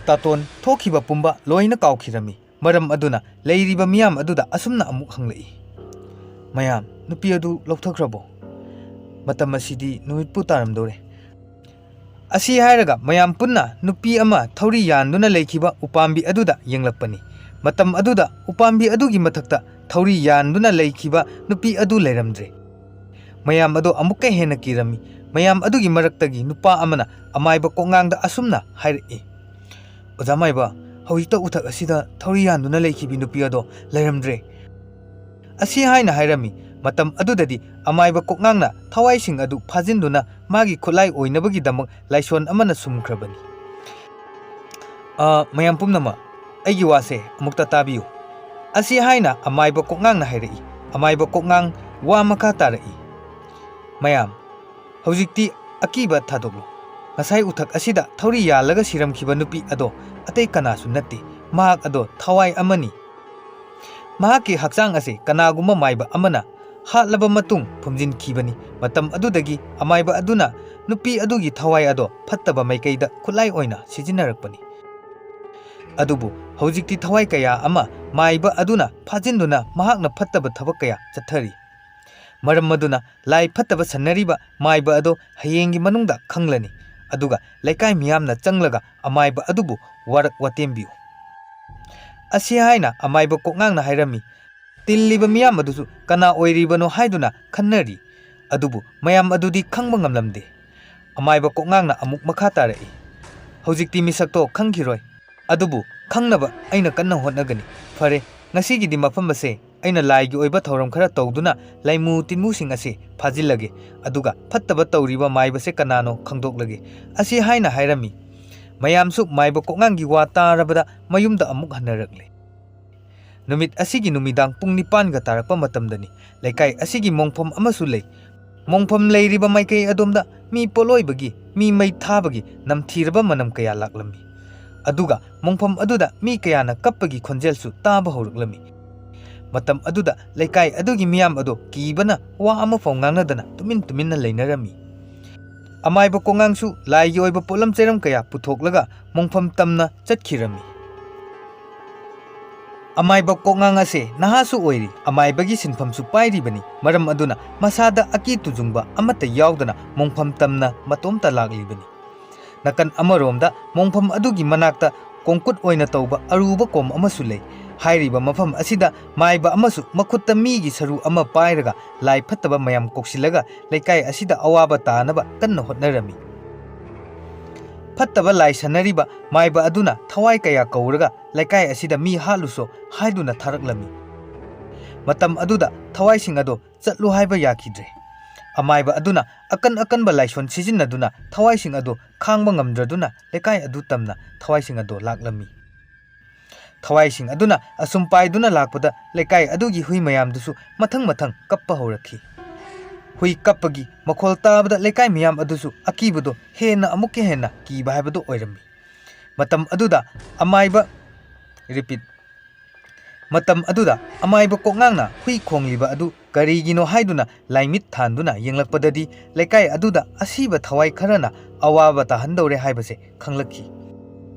ꯇꯥꯇꯣꯟ ꯊꯣꯛꯈꯤꯕ ꯄꯨꯝꯕ ꯂꯣꯏꯅ ꯀꯥꯎꯈꯤꯔꯝꯃꯤ꯫ ꯃꯔꯝ ꯑꯗꯨꯅ ꯂꯩꯔꯤꯕ ꯃꯤꯌꯥꯝ ꯑꯗꯨꯗ ꯑꯁꯨꯝꯅ ꯑꯃꯨꯛ ꯍꯪꯂꯛꯏ, "ꯃꯌꯥꯝ, ꯅꯨꯄꯤ ꯑꯗꯨ ꯂꯧꯊꯈ꯭ꯔꯕꯣ? ꯃꯇꯝ ꯑꯁꯤꯗꯤ ꯅꯨꯃꯤꯠꯄꯨ ꯇꯥꯔꯝꯗꯧꯔꯦ꯫" ꯑꯁꯤ ꯍꯥꯏꯔꯒ ꯃꯌꯥꯝ ꯄꯨꯟꯅ ꯅꯨꯄꯤ ꯑꯃ ꯊꯧꯔꯤ ꯌꯥꯟꯗꯨꯅ ꯂꯩꯈꯤꯕ ꯎꯄꯥꯝꯕꯤ ꯑꯗꯨꯗ ꯌꯦꯡꯂꯛꯄꯅꯤ꯫ ꯃꯇꯝ ꯑꯗꯨꯗ ꯎꯄꯥꯝꯕꯤ ꯑꯗꯨꯒꯤ ꯃꯊꯛꯇ ꯊꯧꯔꯤ ꯌꯥꯟꯗꯨꯅ ꯂꯩꯈꯤꯕ ꯅꯨꯄꯤ ꯑꯗꯨ ꯂꯩꯔꯝꯗ꯭ꯔꯦ꯫ ꯃꯌꯥꯝ ꯑꯗꯨ ꯑꯃꯨꯛꯀ ꯍꯦꯟꯅ ꯀꯤꯔꯝꯃꯤ꯫ ꯃꯌꯥꯝ ꯑꯗꯨꯒꯤ ꯃꯔꯛꯇꯒꯤ ꯅꯨꯄꯥ ꯑꯃꯅ ꯑꯃꯥꯏꯕ ꯀꯣꯛꯉꯥꯡꯗ ꯑꯁꯨꯝꯅ ꯍꯥꯏꯔꯛꯏ, "ꯑꯣꯖꯥ ꯃꯥꯏꯕ, ꯍꯧꯖꯤꯛꯇ ꯎꯊꯛ ꯑꯁꯤꯗ ꯊꯧꯔꯤ ꯌꯥꯟꯗꯨꯅ ꯂꯩꯈꯤꯕꯤ ꯅꯨꯄꯤ ꯑꯗꯣ ꯂꯩꯔꯝꯗ꯭ꯔꯦ꯫" ꯑꯁꯤ ꯍꯥꯏꯅ ꯍꯥꯏꯔꯝꯃꯤ꯫ ꯃꯇꯝ ꯑꯗꯨꯗꯗꯤ ꯑꯃꯥꯏꯕ ꯀꯣꯛꯉꯥꯡꯅ ꯊꯋꯥꯏꯁꯤꯡ ꯑꯗꯨ ꯐꯥꯖꯤꯟꯗꯨꯅ ꯃꯥꯒꯤ ꯈꯨꯠꯂꯥꯏ ꯑꯣꯏꯅꯕꯒꯤꯗꯃꯛ ꯂꯥꯏꯁꯣꯟ ꯑꯃꯅ ꯁꯨꯝꯈ꯭ꯔꯕꯅꯤ꯫ "ꯑ, ꯃꯌꯥꯝ ꯄꯨꯝꯅꯃꯛ, ꯑꯩꯒꯤ ꯋꯥꯁꯦ ꯑꯃꯨꯛꯇ ꯇꯥꯕꯤꯌꯨ꯫" ꯑꯁꯤ ꯍꯥꯏꯅ ꯑꯃꯥꯏꯕ ꯀꯣꯛꯉꯥꯡꯅ ꯍꯥꯏꯔꯛꯏ꯫ ꯑꯃꯥꯏꯕ ꯀꯣꯛꯉꯥꯡ ꯋꯥ ꯃꯈꯥ ꯇꯥꯔꯛꯏ, "ꯃꯌꯥꯝ, ꯍꯧꯖꯤꯛꯇꯤ ꯑꯀꯤꯕ ꯊꯥꯗꯣꯛꯂꯨ꯫ ꯉꯁꯥꯏ ꯎꯊꯛ ꯑꯁꯤꯗ ꯊꯧꯔꯤ ꯌꯥꯜꯂꯒ ꯁꯤꯔꯝꯈꯤꯕ ꯅꯨꯄꯤ ꯑꯗꯣ ꯑꯇꯩ ꯀꯅꯥꯁꯨ ꯅꯠꯇꯦ꯫ ꯃꯍꯥꯛ ꯑꯗꯣ ꯊꯋꯥꯏ ꯑꯃꯅꯤ꯫ ꯃꯍꯥꯛꯀꯤ ꯍꯛꯆꯥꯡ ꯑꯁꯤ ꯀꯅꯥꯒꯨꯝꯕ ꯃꯥꯏꯕ ꯑꯃꯅ ꯍꯥꯠꯂꯕ ꯃꯇꯨꯡ ꯐꯨꯝꯖꯤꯟꯈꯤꯕꯅꯤ꯫ ꯃꯇꯝ ꯑꯗꯨꯗꯒꯤ ꯑꯃꯥꯏꯕ ꯑꯗꯨꯅ ꯅꯨꯄꯤ ꯑꯗꯨꯒꯤ ꯊꯋꯥꯏ ꯑꯗꯣ ꯐꯠꯇꯕ ꯃꯥꯏꯀꯩꯗ ꯈꯨꯠꯂꯥꯏ ꯑꯣꯏꯅ ꯁꯤꯖꯤꯟꯅꯔꯛꯄꯅꯤ꯫ ꯑꯗꯨꯕꯨ ꯍꯧꯖꯤꯛꯇꯤ ꯊꯋꯥꯏ ꯀꯌꯥ ꯑꯃ ꯃꯥꯏꯕ ꯑꯗꯨꯅ ꯐꯥꯖꯤꯟꯗꯨꯅ ꯃꯍꯥꯛꯅ ꯐꯠꯇꯕ ꯊꯕꯛ ꯀꯌꯥ ꯆꯠꯊꯔꯤ꯫ ꯃꯔꯝ ꯑꯗꯨꯅ ꯂꯥꯏ ꯐꯠꯇꯕ ꯁꯟꯅꯔꯤꯕ ꯃꯥꯏꯕ ꯑꯗꯣ ꯍꯌꯦꯡꯒꯤ ꯃꯅꯨꯡꯗ ꯈꯪꯂꯅꯤ, ꯑꯗꯨꯒ ꯂꯩꯀꯥꯏ ꯃꯤꯌꯥꯝꯅ ꯆꯪꯂꯒ ꯑꯃꯥꯏꯕ ꯑꯗꯨꯕꯨ ꯋꯥꯔꯛ ꯋꯥꯇꯦꯝꯕꯤꯌꯨ꯫ ꯑꯁꯤ ꯍꯥꯏꯅ ꯑꯃꯥꯏꯕ ꯀꯣꯛꯉꯥꯡꯅ ꯍꯥꯏꯔꯝꯃꯤ꯫ ꯇꯤꯜꯂꯤꯕ ꯃꯤꯌꯥꯝ ꯑꯗꯨꯁꯨ ꯀꯅꯥ ꯑꯣꯏꯔꯤꯕꯅꯣ ꯍꯥꯏꯗꯨꯅ ꯈꯟꯅꯔꯤ꯫ ꯑꯗꯨꯕꯨ ꯃꯌꯥꯝ ꯑꯗꯨꯗꯤ ꯈꯪꯕ ꯉꯝꯂꯝꯗꯦ꯫ ꯑꯃꯥꯏꯕ ꯀꯣꯛꯉꯥꯡꯅ ꯑꯃꯨꯛ ꯃꯈꯥ ꯇꯥꯔꯛꯏ, "ꯍꯧꯖꯤꯛꯇꯤ ꯃꯤꯁꯛꯇꯣ ꯈꯪꯈꯤꯔꯣꯏ꯫ ꯑꯗꯨꯕꯨ ꯈꯪꯅꯕ ꯑꯩꯅ ꯀꯟꯅ ꯍꯣꯠꯅꯒꯅꯤ꯫ ꯐꯔꯦ, ꯉꯁꯤꯒꯤꯗꯤ ꯃꯐꯝ ꯑꯁꯦ ꯑꯩꯅ ꯂꯥꯏꯒꯤ ꯑꯣꯏꯕ ꯊꯧꯔꯝ ꯈꯔ ꯇꯧꯗꯨꯅ ꯂꯥꯏꯃꯨ ꯇꯤꯟꯃꯨꯁꯤꯡ ꯑꯁꯦ ꯐꯥꯖꯤꯜꯂꯒꯦ, ꯑꯗꯨꯒ ꯐꯠꯇꯕ ꯇꯧꯔꯤꯕ ꯃꯥꯏꯕꯁꯦ ꯀꯅꯥꯅꯣ ꯈꯪꯗꯣꯛꯂꯒꯦ"꯫ ꯑꯁꯤ ꯍꯥꯏꯅ ꯍꯥꯏꯔꯝꯃꯤ꯫ ꯃꯌꯥꯝꯁꯨ ꯃꯥꯏꯕ ꯀꯣꯛꯉꯥꯡꯒꯤ ꯋꯥ ꯇꯥꯔꯕꯗ ꯃꯌꯨꯝꯗ ꯑꯃꯨꯛ ꯍꯟꯅꯔꯛꯂꯦ꯫ ꯅꯨꯃꯤꯠ ꯑꯁꯤꯒꯤ ꯅꯨꯃꯤꯗꯥꯡ ꯄꯨꯡ ꯅꯤꯄꯥꯟꯒ ꯇꯥꯔꯛꯄ ꯃꯇꯝꯗꯅꯤ꯫ ꯂꯩꯀꯥꯏ ꯑꯁꯤꯒꯤ ꯃꯣꯡꯐꯝ ꯑꯃꯁꯨ ꯂꯩ꯫ ꯃꯣꯡꯐꯝ ꯂꯩꯔꯤꯕ ꯃꯥꯏꯀꯩ ꯑꯗꯣꯝꯗ ꯃꯤ ꯄꯣꯠꯂꯣꯏꯕꯒꯤ, ꯃꯤ ꯃꯩ ꯊꯥꯕꯒꯤ ꯅꯝꯊꯤꯔꯕ ꯃꯅꯝ ꯀꯌꯥ ꯂꯥꯛꯂꯝꯃꯤ꯫ ꯑꯗꯨꯒ ꯃꯣꯡꯐꯝ ꯑꯗꯨꯗ ꯃꯤ ꯀꯌꯥꯅ ꯀꯞꯄꯒꯤ ꯈꯣꯟꯖꯦꯜꯁꯨ ꯇꯥꯕ ꯍꯧꯔꯛꯂꯝꯃꯤ꯫ ꯃꯇꯝ ꯑꯗꯨꯗ ꯂꯩꯀꯥꯏ ꯑꯗꯨꯒꯤ ꯃꯤꯌꯥꯝ ꯑꯗꯨ ꯀꯤꯕꯅ ꯋꯥ ꯑꯃꯐꯥꯎ ꯉꯥꯡꯅꯗꯅ ꯇꯨꯃꯤꯟ ꯇꯨꯃꯤꯟꯅ ꯂꯩꯅꯔꯝꯃꯤ꯫ ꯑꯃꯥꯏꯕ ꯀꯣꯉꯥꯡꯁꯨ ꯂꯥꯏꯒꯤ ꯑꯣꯏꯕ ꯄꯣꯠꯂꯝ ꯆꯩꯔꯝ ꯀꯌꯥ ꯄꯨꯊꯣꯛꯂꯒ ꯃꯣꯡꯐꯝ ꯇꯝꯅ ꯆꯠꯈꯤꯔꯝꯃꯤ꯫ ꯑꯃꯥꯏꯕ ꯀꯣꯛꯉꯥꯡ ꯑꯁꯦ ꯅꯍꯥꯁꯨ ꯑꯣꯏꯔꯤ, ꯑꯃꯥꯏꯕꯒꯤ ꯁꯤꯟꯐꯝꯁꯨ ꯄꯥꯏꯔꯤꯕꯅꯤ꯫ ꯃꯔꯝ ꯑꯗꯨꯅ ꯃꯁꯥꯗ ꯑꯀꯤ ꯇꯨꯖꯨꯡꯕ ꯑꯃꯠꯇ ꯌꯥꯎꯗꯅ ꯃꯣꯡꯐꯝ ꯇꯝꯅ ꯃꯇꯣꯝꯇ ꯂꯥꯛꯂꯤꯕꯅꯤ꯫ ꯅꯥꯀꯟ ꯑꯃꯔꯣꯝꯗ ꯃꯣꯡꯐꯝ ꯑꯗꯨꯒꯤ ꯃꯅꯥꯛꯇ ꯀꯣꯡꯀꯨꯠ ꯑꯣꯏꯅ ꯇꯧꯕ ꯑꯔꯨꯕ ꯀꯣꯝ ꯑꯃꯁꯨ ꯂꯩ꯫ ꯍꯥꯏꯔꯤꯕ ꯃꯐꯝ ꯑꯁꯤꯗ ꯃꯥꯏꯕ ꯑꯃꯁꯨ ꯃꯈꯨꯠꯇ ꯃꯤꯒꯤ ꯁꯔꯨ ꯑꯃ ꯄꯥꯏꯔꯒ ꯂꯥꯏ ꯐꯠꯇꯕ ꯃꯌꯥꯝ ꯀꯧꯁꯤꯜꯂꯒ ꯂꯩꯀꯥꯏ ꯑꯁꯤꯗ ꯑꯋꯥꯕ ꯇꯥꯅꯕ ꯀꯟꯅ ꯍꯣꯠꯅꯔꯝꯃꯤ꯫ ꯐꯠꯇꯕ ꯂꯥꯏ ꯁꯟꯅꯔꯤꯕ ꯃꯥꯏꯕ ꯑꯗꯨꯅ ꯊꯋꯥꯏ ꯀꯌꯥ ꯀꯧꯔꯒ ꯂꯩꯀꯥꯏ ꯑꯁꯤꯗ ꯃꯤ ꯍꯥꯠꯂꯨꯁꯣ ꯍꯥꯏꯗꯨꯅ ꯊꯥꯔꯛꯂꯝꯃꯤ꯫ ꯃꯇꯝ ꯑꯗꯨꯗ ꯊꯋꯥꯏꯁꯤꯡ ꯑꯗꯣ ꯆꯠꯂꯨ ꯍꯥꯏꯕ ꯌꯥꯈꯤꯗ꯭ꯔꯦ꯫ ꯑꯃꯥꯏꯕ ꯑꯗꯨꯅ ꯑꯀꯟ ꯑꯀꯟꯕ ꯂꯥꯏꯁꯣꯟ ꯁꯤꯖꯤꯟꯅꯗꯨꯅ ꯊꯋꯥꯏꯁꯤꯡ ꯑꯗꯨ ꯈꯥꯡꯕ ꯉꯝꯗ꯭ꯔꯗꯨꯅ ꯂꯩꯀꯥꯏ ꯑꯗꯨ ꯇꯝꯅ ꯊꯋꯥꯏꯁꯤꯡ ꯑꯗꯣ ꯂꯥꯛꯂꯝꯃꯤ꯫ ꯊꯋꯥꯏꯁꯤꯡ ꯑꯗꯨꯅ ꯑꯁꯨꯝ ꯄꯥꯏꯗꯨꯅ ꯂꯥꯛꯄꯗ ꯂꯩꯀꯥꯏ ꯑꯗꯨꯒꯤ ꯍꯨꯏ ꯃꯌꯥꯝꯗꯨꯁꯨ ꯃꯊꯪ ꯃꯊꯪ ꯀꯞꯄ ꯍꯧꯔꯛꯈꯤ꯫ ꯍꯨꯏ ꯀꯞꯄꯒꯤ ꯃꯈꯣꯜ ꯇꯥꯕꯗ ꯂꯩꯀꯥꯏ ꯃꯤꯌꯥꯝ ꯑꯗꯨꯁꯨ ꯑꯀꯤꯕꯗꯣ ꯍꯦꯟꯅ ꯑꯃꯨꯛꯀ ꯍꯦꯟꯅ ꯀꯤꯕ ꯍꯥꯏꯕꯗꯨ ꯑꯣꯏꯔꯝꯃꯤ꯫ ꯃꯇꯝ ꯑꯗꯨꯗ ꯑꯃꯥꯏꯕ, repeat, ꯃꯇꯝ ꯑꯗꯨꯗ ꯑꯃꯥꯏꯕ ꯀꯣꯛꯉꯥꯡꯅ ꯍꯨꯏ ꯈꯣꯡꯂꯤꯕ ꯑꯗꯨ ꯀꯔꯤꯒꯤꯅꯣ ꯍꯥꯏꯗꯨꯅ ꯂꯥꯏꯃꯤꯠ ꯊꯥꯟꯗꯨꯅ ꯌꯦꯡꯂꯛꯄꯗꯗꯤ ꯂꯩꯀꯥꯏ ꯑꯗꯨꯗ ꯑꯁꯤꯕ ꯊꯋꯥꯏ ꯈꯔꯅ ꯑꯋꯥꯕ ꯇꯥꯍꯟꯗꯧꯔꯦ ꯍꯥꯏꯕꯁꯦ ꯈꯪꯂꯛꯈꯤ꯫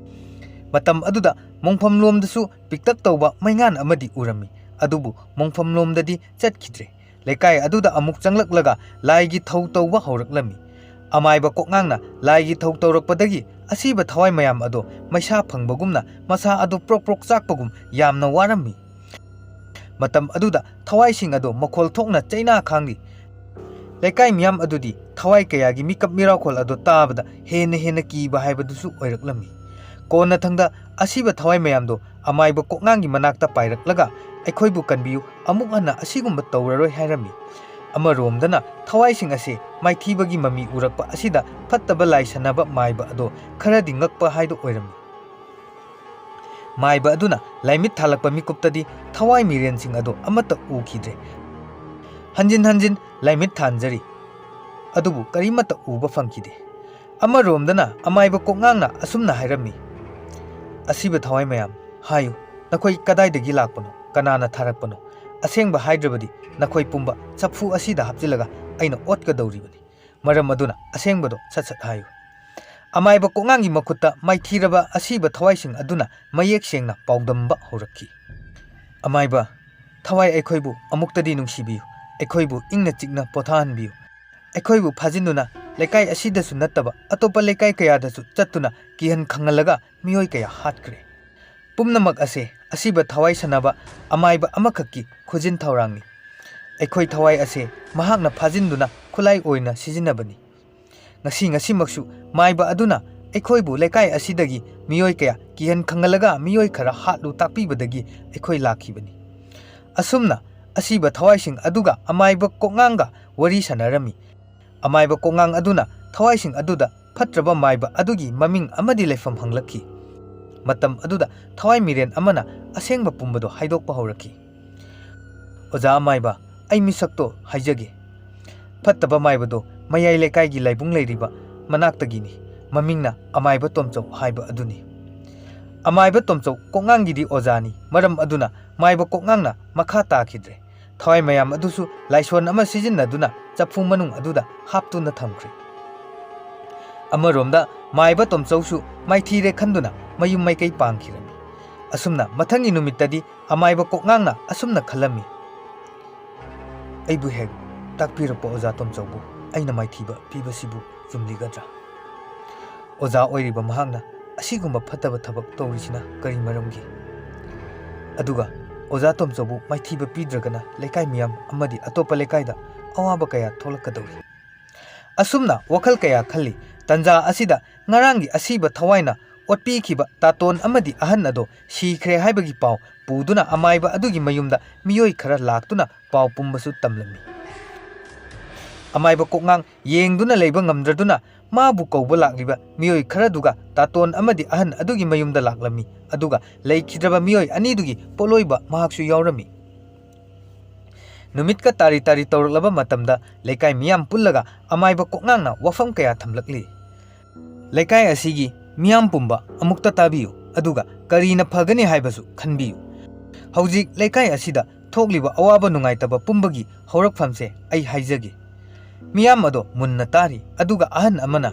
ꯃꯇꯝ ꯑꯗꯨꯗ ꯃꯣꯡꯐꯝꯂꯣꯝꯗꯁꯨ ꯄꯤꯛꯇꯛ ꯇꯧꯕ ꯃꯩꯉꯥꯟ ꯑꯃꯗꯤ ꯎꯔꯝꯃꯤ, ꯑꯗꯨꯕꯨ ꯃꯣꯡꯐꯝꯂꯣꯝꯗꯗꯤ ꯆꯠꯈꯤꯗ꯭ꯔꯦ꯫ ꯂꯩꯀꯥꯏ ꯑꯗꯨꯗ ꯑꯃꯨꯛ ꯆꯪꯂꯛꯂꯒ ꯂꯥꯏꯒꯤ ꯊꯧ ꯇꯧꯕ ꯍꯧꯔꯛꯂꯝꯃꯤ꯫ ꯑꯃꯥꯏꯕ ꯀꯣꯛꯉꯥꯡꯅ ꯂꯥꯏꯒꯤ ꯊꯧ ꯇꯧꯔꯛꯄꯗꯒꯤ ꯑꯁꯤꯕ ꯊꯋꯥꯏ ꯃꯌꯥꯝ ꯑꯗꯣ ꯃꯩꯁꯥ ꯐꯪꯕꯒꯨꯝꯅ ꯃꯁꯥ ꯑꯗꯨ ꯄ꯭ꯔꯣꯛ ꯄ꯭ꯔꯣꯛ ꯆꯥꯛꯄꯒꯨꯝ ꯌꯥꯝꯅ ꯋꯥꯔꯝꯃꯤ꯫ ꯃꯇꯝ ꯑꯗꯨꯗ ꯊꯋꯥꯏꯁꯤꯡ ꯑꯗꯣ ꯃꯈꯣꯜ ꯊꯣꯛꯅ ꯆꯩꯅꯥ ꯈꯥꯡꯂꯤ꯫ ꯂꯩꯀꯥꯏ ꯃꯤꯌꯥꯝ ꯑꯗꯨꯗꯤ ꯊꯋꯥꯏ ꯀꯌꯥꯒꯤ ꯃꯤꯀꯞ ꯃꯤꯔꯥꯎꯈꯣꯜ ꯑꯗꯣ ꯇꯥꯕꯗ ꯍꯦꯟꯅ ꯍꯦꯟꯅ ꯀꯤꯕ ꯍꯥꯏꯕꯗꯨꯁꯨ ꯑꯣꯏꯔꯛꯂꯝꯃꯤ꯫ ꯀꯣꯟꯅꯊꯪꯗ ꯑꯁꯤꯕ ꯊꯋꯥꯏ ꯃꯌꯥꯝꯗꯣ ꯑꯃꯥꯏꯕ ꯀꯣꯛꯉꯥꯡꯒꯤ ꯃꯅꯥꯛꯇ ꯄꯥꯏꯔꯛꯂꯒ, "ꯑꯩꯈꯣꯏꯕꯨ ꯀꯟꯕꯤꯌꯨ, ꯑꯃꯨꯛ ꯍꯟꯅ ꯑꯁꯤꯒꯨꯝꯕ ꯇꯧꯔꯔꯣꯏ" ꯍꯥꯏꯔꯝꯃꯤ꯫ ꯑꯃꯔꯣꯝꯗꯅ ꯊꯋꯥꯏꯁꯤꯡ ꯑꯁꯦ ꯃꯥꯏꯊꯤꯕꯒꯤ ꯃꯃꯤ ꯎꯔꯛꯄ ꯑꯁꯤꯗ ꯐꯠꯇꯕ ꯂꯥꯏ ꯁꯥꯟꯅꯕ ꯃꯥꯏꯕ ꯑꯗꯣ ꯈꯔꯗꯤ ꯉꯛꯄ ꯍꯥꯏꯗꯨ ꯑꯣꯏꯔꯝꯃꯤ꯫ ꯃꯥꯏꯕ ꯑꯗꯨꯅ ꯂꯥꯏꯃꯤꯠ ꯊꯥꯜꯂꯛꯄ ꯃꯤꯀꯨꯞꯇꯗꯤ ꯊꯋꯥꯏ ꯃꯤꯔꯦꯟꯁꯤꯡ ꯑꯗꯣ ꯑꯃꯠꯇ ꯎꯈꯤꯗ꯭ꯔꯦ꯫ ꯍꯟꯖꯤꯟ ꯍꯟꯖꯤꯟ ꯂꯥꯏꯃꯤꯠ ꯊꯥꯟꯖꯔꯤ, ꯑꯗꯨꯕꯨ ꯀꯔꯤꯃꯠꯇ ꯎꯕ ꯐꯪꯈꯤꯗꯦ꯫ ꯑꯃꯔꯣꯝꯗꯅ ꯑꯃꯥꯏꯕ ꯀꯣꯛꯉꯥꯡꯅ ꯑꯁꯨꯝꯅ ꯍꯥꯏꯔꯝꯃꯤ, "ꯑꯁꯤꯕ ꯊꯋꯥꯏ ꯃꯌꯥꯝ, ꯍꯥꯏꯌꯨ, ꯅꯈꯣꯏ ꯀꯗꯥꯏꯗꯒꯤ ꯂꯥꯛꯄꯅꯣ, ꯀꯅꯥꯅ ꯊꯥꯔꯛꯄꯅꯣ? ꯑꯁꯦꯡꯕ ꯍꯥꯏꯗ꯭ꯔꯕꯗꯤ ꯅꯈꯣꯏ ꯄꯨꯝꯕ ꯆꯐꯨ ꯑꯁꯤꯗ ꯍꯥꯞꯆꯤꯜꯂꯒ ꯑꯩꯅ ꯑꯣꯠꯀꯗꯧꯔꯤꯕꯅꯤ꯫ ꯃꯔꯝ ꯑꯗꯨꯅ ꯑꯁꯦꯡꯕꯗꯣ ꯁꯠ ꯁꯠ ꯍꯥꯏꯌꯨ"꯫ ꯑꯃꯥꯏꯕ ꯀꯣꯛꯉꯥꯡꯒꯤ ꯃꯈꯨꯠꯇ ꯃꯥꯏꯊꯤꯔꯕ ꯑꯁꯤꯕ ꯊꯋꯥꯏꯁꯤꯡ ꯑꯗꯨꯅ ꯃꯌꯦꯛ ꯁꯦꯡꯅ ꯄꯥꯎꯗꯝꯕ ꯍꯧꯔꯛꯈꯤ꯫ "ꯑꯃꯥꯏꯕ, ꯊꯋꯥꯏ, ꯑꯩꯈꯣꯏꯕꯨ ꯑꯃꯨꯛꯇꯗꯤ ꯅꯨꯡꯁꯤꯕꯤꯌꯨ, ꯑꯩꯈꯣꯏꯕꯨ ꯏꯪꯅ ꯆꯤꯛꯅ ꯄꯣꯊꯥꯍꯟꯕꯤꯌꯨ꯫ ꯑꯩꯈꯣꯏꯕꯨ ꯐꯥꯖꯤꯟꯗꯨꯅ ꯂꯩꯀꯥꯏ ꯑꯁꯤꯗꯁꯨ ꯅꯠꯇꯕ ꯑꯇꯣꯞꯄ ꯂꯩꯀꯥꯏ ꯀꯌꯥꯗꯁꯨ ꯆꯠꯇꯨꯅ ꯀꯤꯍꯟ ꯈꯪꯍꯜꯂꯒ ꯃꯤꯑꯣꯏ ꯀꯌꯥ ꯍꯥꯠꯈ꯭ꯔꯦ꯫ ꯄꯨꯝꯅꯃꯛ ꯑꯁꯦ ꯑꯁꯤꯕ ꯊꯋꯥꯏ ꯁꯥꯟꯅꯕ ꯑꯃꯥꯏꯕ ꯑꯃꯈꯛꯀꯤ ꯈꯨꯖꯤꯟ ꯊꯧꯔꯥꯡꯅꯤ꯫ ꯑꯩꯈꯣꯏ ꯊꯋꯥꯏ ꯑꯁꯦ ꯃꯍꯥꯛꯅ ꯐꯥꯖꯤꯟꯗꯨꯅ ꯈꯨꯠꯂꯥꯏ ꯑꯣꯏꯅ ꯁꯤꯖꯤꯟꯅꯕꯅꯤ꯫ ꯉꯁꯤ ꯉꯁꯤꯃꯛꯁꯨ ꯃꯥꯏꯕ ꯑꯗꯨꯅ ꯑꯩꯈꯣꯏꯕꯨ ꯂꯩꯀꯥꯏ ꯑꯁꯤꯗꯒꯤ ꯃꯤꯑꯣꯏ ꯀꯌꯥ ꯀꯤꯍꯟ ꯈꯪꯍꯜꯂꯒ ꯃꯤꯑꯣꯏ ꯈꯔ ꯍꯥꯠꯂꯨ ꯇꯥꯛꯄꯤꯕꯗꯒꯤ ꯑꯩꯈꯣꯏ ꯂꯥꯛꯈꯤꯕꯅꯤ"꯫ ꯑꯁꯨꯝꯅ ꯑꯁꯤꯕ ꯊꯋꯥꯏꯁꯤꯡ ꯑꯗꯨꯒ ꯑꯃꯥꯏꯕ ꯀꯣꯛꯉꯥꯡꯒ ꯋꯥꯔꯤ ꯁꯥꯟꯅꯔꯝꯃꯤ꯫ ꯑꯃꯥꯏꯕ ꯀꯣꯛꯉꯥꯡ ꯑꯗꯨꯅ ꯊꯋꯥꯏꯁꯤꯡ ꯑꯗꯨꯗ ꯐꯠꯇ꯭ꯔꯕ ꯃꯥꯏꯕ ꯑꯗꯨꯒꯤ ꯃꯃꯤꯡ ꯑꯃꯗꯤ ꯂꯩꯐꯝ ꯍꯪꯂꯛꯈꯤ꯫ ꯃꯇꯝ ꯑꯗꯨꯗ ꯊꯋꯥꯏ ꯃꯤꯔꯦꯟ ꯑꯃꯅ ꯑꯁꯦꯡꯕ ꯄꯨꯝꯕꯗꯣ ꯍꯥꯏꯗꯣꯛꯄ ꯍꯧꯔꯛꯈꯤ꯫ "ꯑꯣꯖꯥ ꯑꯃꯥꯏꯕ, ꯑꯩ ꯃꯤꯁꯛꯇꯣ ꯍꯥꯏꯖꯒꯦ꯫ ꯐꯠꯇꯕ ꯃꯥꯏꯕꯗꯣ ꯃꯌꯥꯏ ꯂꯩꯀꯥꯏꯒꯤ ꯂꯥꯏꯕꯨꯡ ꯂꯩꯔꯤꯕ ꯃꯅꯥꯛꯇꯒꯤꯅꯤ꯫ ꯃꯃꯤꯡꯅ ꯑꯃꯥꯏꯕ ꯇꯣꯝꯆꯧ ꯍꯥꯏꯕ ꯑꯗꯨꯅꯤ"꯫ ꯑꯃꯥꯏꯕ ꯇꯣꯝꯆꯧ ꯀꯣꯛꯉꯥꯡꯒꯤꯗꯤ ꯑꯣꯖꯥꯅꯤ, ꯃꯔꯝ ꯑꯗꯨꯅ ꯃꯥꯏꯕ ꯀꯣꯛꯉꯥꯡꯅ ꯃꯈꯥ ꯇꯥꯈꯤꯗ꯭ꯔꯦ꯫ ꯊꯋꯥꯏ ꯃꯌꯥꯝ ꯑꯗꯨꯁꯨ ꯂꯥꯏꯁꯣꯟ ꯑꯃ ꯁꯤꯖꯤꯟꯅꯗꯨꯅ ꯆꯐꯨ ꯃꯅꯨꯡ ꯑꯗꯨꯗ ꯍꯥꯞꯇꯨꯅ ꯊꯝꯈ꯭ꯔꯦ꯫ ꯑꯃꯔꯣꯝꯗ ꯃꯥꯏꯕ ꯇꯣꯝꯆꯧꯁꯨ ꯃꯥꯏꯊꯤꯔꯦ ꯈꯟꯗꯨꯅ ꯃꯌꯨꯝ ꯃꯥꯏꯀꯩ ꯄꯥꯡꯈꯤꯔꯝꯃꯤ꯫ ꯑꯁꯨꯝꯅ ꯃꯊꯪꯒꯤ ꯅꯨꯃꯤꯠꯇꯗꯤ ꯑꯃꯥꯏꯕ ꯀꯣꯛꯉꯥꯡꯅ ꯑꯁꯨꯝꯅ ꯈꯜꯂꯝꯃꯤ, ꯑꯩꯕꯨ ꯍꯦꯛ ꯇꯥꯛꯄꯤꯔꯛꯄ ꯑꯣꯖꯥ ꯇꯣꯝꯆꯧꯕꯨ ꯑꯩꯅ ꯃꯥꯏꯊꯤꯕ ꯄꯤꯕꯁꯤꯕꯨ ꯆꯨꯝꯂꯤꯒꯗ꯭ꯔꯥ? ꯑꯣꯖꯥ ꯑꯣꯏꯔꯤꯕ ꯃꯍꯥꯛꯅ ꯑꯁꯤꯒꯨꯝꯕ ꯐꯠꯇꯕ ꯊꯕꯛ ꯇꯧꯔꯤꯁꯤꯅ ꯀꯔꯤ ꯃꯔꯝꯒꯤ? ꯑꯗꯨꯒ ꯑꯣꯖꯥ ꯇꯣꯝꯆꯧꯕꯨ ꯃꯥꯏꯊꯤꯕ ꯄꯤꯗ꯭ꯔꯒꯅ ꯂꯩꯀꯥꯏ ꯃꯤꯌꯥꯝ ꯑꯃꯗꯤ ꯑꯇꯣꯞꯄ ꯂꯩꯀꯥꯏꯗ ꯑꯋꯥꯕ ꯀꯌꯥ ꯊꯣꯛꯂꯛꯀꯗꯧꯔꯤ꯫ ꯑꯁꯨꯝꯅ ꯋꯥꯈꯜ ꯀꯌꯥ ꯈꯜꯂꯤ꯫ ꯇꯟꯖꯥ ꯑꯁꯤꯗ ꯉꯔꯥꯡꯒꯤ ꯑꯁꯤꯕ ꯊꯋꯥꯏꯅ ꯑꯣꯠꯄꯤꯈꯤꯕ ꯇꯥꯇꯣꯟ ꯑꯃꯗꯤ ꯑꯍꯟ ꯑꯗꯣ ꯁꯤꯈ꯭ꯔꯦ ꯍꯥꯏꯕꯒꯤ ꯄꯥꯎ ꯄꯨꯗꯨꯅ ꯑꯃꯥꯏꯕ ꯑꯗꯨꯒꯤ ꯃꯌꯨꯝꯗ ꯃꯤꯑꯣꯏ ꯈꯔ ꯂꯥꯛꯇꯨꯅ ꯄꯥꯎ ꯄꯨꯝꯕꯁꯨ ꯇꯝꯂꯝꯃꯤ꯫ ꯑꯃꯥꯏꯕ ꯀꯣꯛꯉꯥꯡ ꯌꯦꯡꯗꯨꯅ ꯂꯩꯕ ꯉꯝꯗ꯭ꯔꯗꯨꯅ ꯃꯥꯕꯨ ꯀꯧꯕ ꯂꯥꯛꯂꯤꯕ ꯃꯤꯑꯣꯏ ꯈꯔꯗꯨꯒ ꯇꯥꯇꯣꯟ ꯑꯃꯗꯤ ꯑꯍꯟ ꯑꯗꯨꯒꯤ ꯃꯌꯨꯝꯗ ꯂꯥꯛꯂꯝꯃꯤ꯫ ꯑꯗꯨꯒ ꯂꯩꯈꯤꯗ꯭ꯔꯕ ꯃꯤꯑꯣꯏ ꯑꯅꯤꯗꯨꯒꯤ ꯄꯣꯠꯂꯣꯏꯕ ꯃꯍꯥꯛꯁꯨ ꯌꯥꯎꯔꯝꯃꯤ꯫ ꯅꯨꯃꯤꯠꯀ ꯇꯥꯔꯤ ꯇꯥꯔꯤ ꯇꯧꯔꯛꯂꯕ ꯃꯇꯝꯗ ꯂꯩꯀꯥꯏ ꯃꯤꯌꯥꯝ ꯄꯨꯜꯂꯒ ꯑꯃꯥꯏꯕ ꯀꯣꯛꯉꯥꯡꯅ ꯋꯥꯐꯝ ꯀꯌꯥ ꯊꯝꯂꯛꯂꯤ꯫ ꯂꯩꯀꯥꯏ ꯑꯁꯤꯒꯤ ꯃꯤꯌꯥꯝ ꯄꯨꯝꯕ ꯑꯃꯨꯛꯇ ꯇꯥꯕꯤꯌꯨ, ꯑꯗꯨꯒ ꯀꯔꯤꯅ ꯐꯒꯅꯤ ꯍꯥꯏꯕꯁꯨ ꯈꯟꯕꯤꯌꯨ꯫ ꯍꯧꯖꯤꯛ ꯂꯩꯀꯥꯏ ꯑꯁꯤꯗ ꯊꯣꯛꯂꯤꯕ ꯑꯋꯥꯕ ꯅꯨꯡꯉꯥꯏꯇꯕ ꯄꯨꯝꯕꯒꯤ ꯍꯧꯔꯛꯐꯝꯁꯦ ꯑꯩ ꯍꯥꯏꯖꯒꯦ꯫ ꯃꯤꯌꯥꯝ ꯑꯗꯣ ꯃꯨꯟꯅ ꯇꯥꯔꯤ, ꯑꯗꯨꯒ ꯑꯍꯟ ꯑꯃꯅ,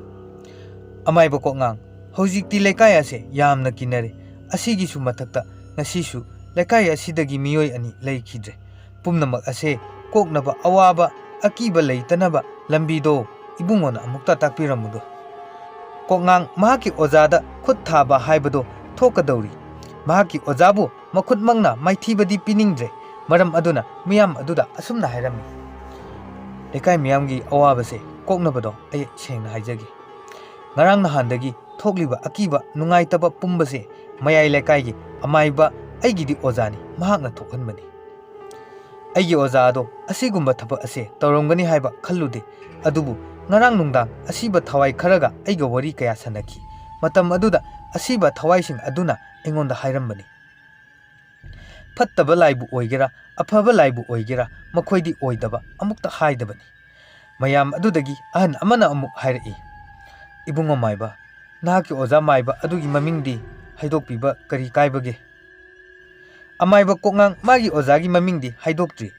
"ꯑꯃꯥꯏꯕ ꯀꯣꯛꯉꯥꯡ, ꯍꯧꯖꯤꯛꯇꯤ ꯂꯩꯀꯥꯏ ꯑꯁꯦ ꯌꯥꯝꯅ ꯀꯤꯅꯔꯦ꯫ ꯑꯁꯤꯒꯤꯁꯨ ꯃꯊꯛꯇ ꯉꯁꯤꯁꯨ ꯂꯩꯀꯥꯏ ꯑꯁꯤꯗꯒꯤ ꯃꯤꯑꯣꯏ ꯑꯅꯤ ꯂꯩꯈꯤꯗ꯭ꯔꯦ꯫ ꯄꯨꯝꯅꯃꯛ ꯑꯁꯦ ꯀꯣꯛꯅꯕ ꯑꯋꯥꯕ, ꯑꯀꯤꯕ ꯂꯩꯇꯅꯕ ꯂꯝꯕꯤꯗꯣ ꯏꯕꯨꯡꯉꯣꯅ ꯑꯃꯨꯛꯇ ꯇꯥꯛꯄꯤꯔꯝꯃꯨꯗꯣ꯫ ꯀꯣꯛꯉꯥꯡ ꯃꯍꯥꯛꯀꯤ ꯑꯣꯖꯥꯗ ꯈꯨꯠ ꯊꯥꯕ ꯍꯥꯏꯕꯗꯣ ꯊꯣꯛꯀꯗꯧꯔꯤ꯫ ꯃꯍꯥꯛꯀꯤ ꯑꯣꯖꯥꯕꯨ ꯃꯈꯨꯠꯃꯛꯅ ꯃꯥꯏꯊꯤꯕꯗꯤ ꯄꯤꯅꯤꯡꯗ꯭ꯔꯦ꯫ ꯃꯔꯝ ꯑꯗꯨꯅ ꯃꯤꯌꯥꯝ ꯑꯗꯨꯗ ꯑꯁꯨꯝꯅ ꯍꯥꯏꯔꯝꯃꯤ, ꯂꯩꯀꯥꯏ ꯃꯤꯌꯥꯝꯒꯤ ꯑꯋꯥꯕꯁꯦ ꯀꯣꯛꯅꯕꯗꯣ ꯑꯩ ꯁꯦꯡꯅ ꯍꯥꯏꯖꯒꯦ꯫ ꯉꯔꯥꯡ ꯅꯍꯥꯟꯗꯒꯤ ꯊꯣꯛꯂꯤꯕ ꯑꯀꯤꯕ ꯅꯨꯡꯉꯥꯏꯇꯕ ꯄꯨꯝꯕꯁꯦ ꯃꯌꯥꯏ ꯂꯩꯀꯥꯏꯒꯤ ꯑꯃꯥꯏꯕ ꯑꯩꯒꯤꯗꯤ ꯑꯣꯖꯥꯅꯤ, ꯃꯍꯥꯛꯅ ꯊꯣꯛꯍꯟꯕꯅꯤ꯫ ꯑꯩꯒꯤ ꯑꯣꯖꯥ ꯑꯗꯣ ꯑꯁꯤꯒꯨꯝꯕ ꯊꯕꯛ ꯑꯁꯦ ꯇꯧꯔꯝꯒꯅꯤ ꯍꯥꯏꯕ ꯈꯜꯂꯨꯗꯦ꯫ ꯑꯗꯨꯕꯨ ꯉꯔꯥꯡ ꯅꯨꯡꯗꯥꯡ ꯑꯁꯤꯕ ꯊꯋꯥꯏ ꯈꯔꯒ ꯑꯩꯒ ꯋꯥꯔꯤ ꯀꯌꯥ ꯁꯥꯟꯅꯈꯤ꯫ ꯃꯇꯝ ꯑꯗꯨꯗ ꯑꯁꯤꯕ ꯊꯋꯥꯏꯁꯤꯡ ꯑꯗꯨꯅ ꯑꯩꯉꯣꯟꯗ ꯍꯥꯏꯔꯝꯕꯅꯤ, ꯐꯠꯇꯕ ꯂꯥꯏꯕꯨ ꯑꯣꯏꯒꯦꯔꯥ, ꯑꯐꯕ ꯂꯥꯏꯕꯨ ꯑꯣꯏꯒꯦꯔꯥ, ꯃꯈꯣꯏꯗꯤ ꯑꯣꯏꯗꯕ ꯑꯃꯨꯛꯇ ꯍꯥꯏꯗꯕꯅꯤ꯫ ꯃꯌꯥꯝ ꯑꯗꯨꯗꯒꯤ ꯑꯍꯟ ꯑꯃꯅ ꯑꯃꯨꯛ ꯍꯥꯏꯔꯛꯏ, "ꯏꯕꯨꯡꯉꯣ ꯃꯥꯏꯕ, ꯅꯍꯥꯛꯀꯤ ꯑꯣꯖꯥ ꯃꯥꯏꯕ ꯑꯗꯨꯒꯤ ꯃꯃꯤꯡꯗꯤ ꯍꯥꯏꯗꯣꯛꯄꯤꯕ ꯀꯔꯤ ꯀꯥꯏꯕꯒꯦ?" ꯑꯃꯥꯏꯕ ꯀꯣꯛꯉꯥꯡ ꯃꯥꯒꯤ ꯑꯣꯖꯥꯒꯤ ꯃꯃꯤꯡꯗꯤ ꯍꯥꯏꯗꯣꯛꯇ꯭ꯔꯤ꯫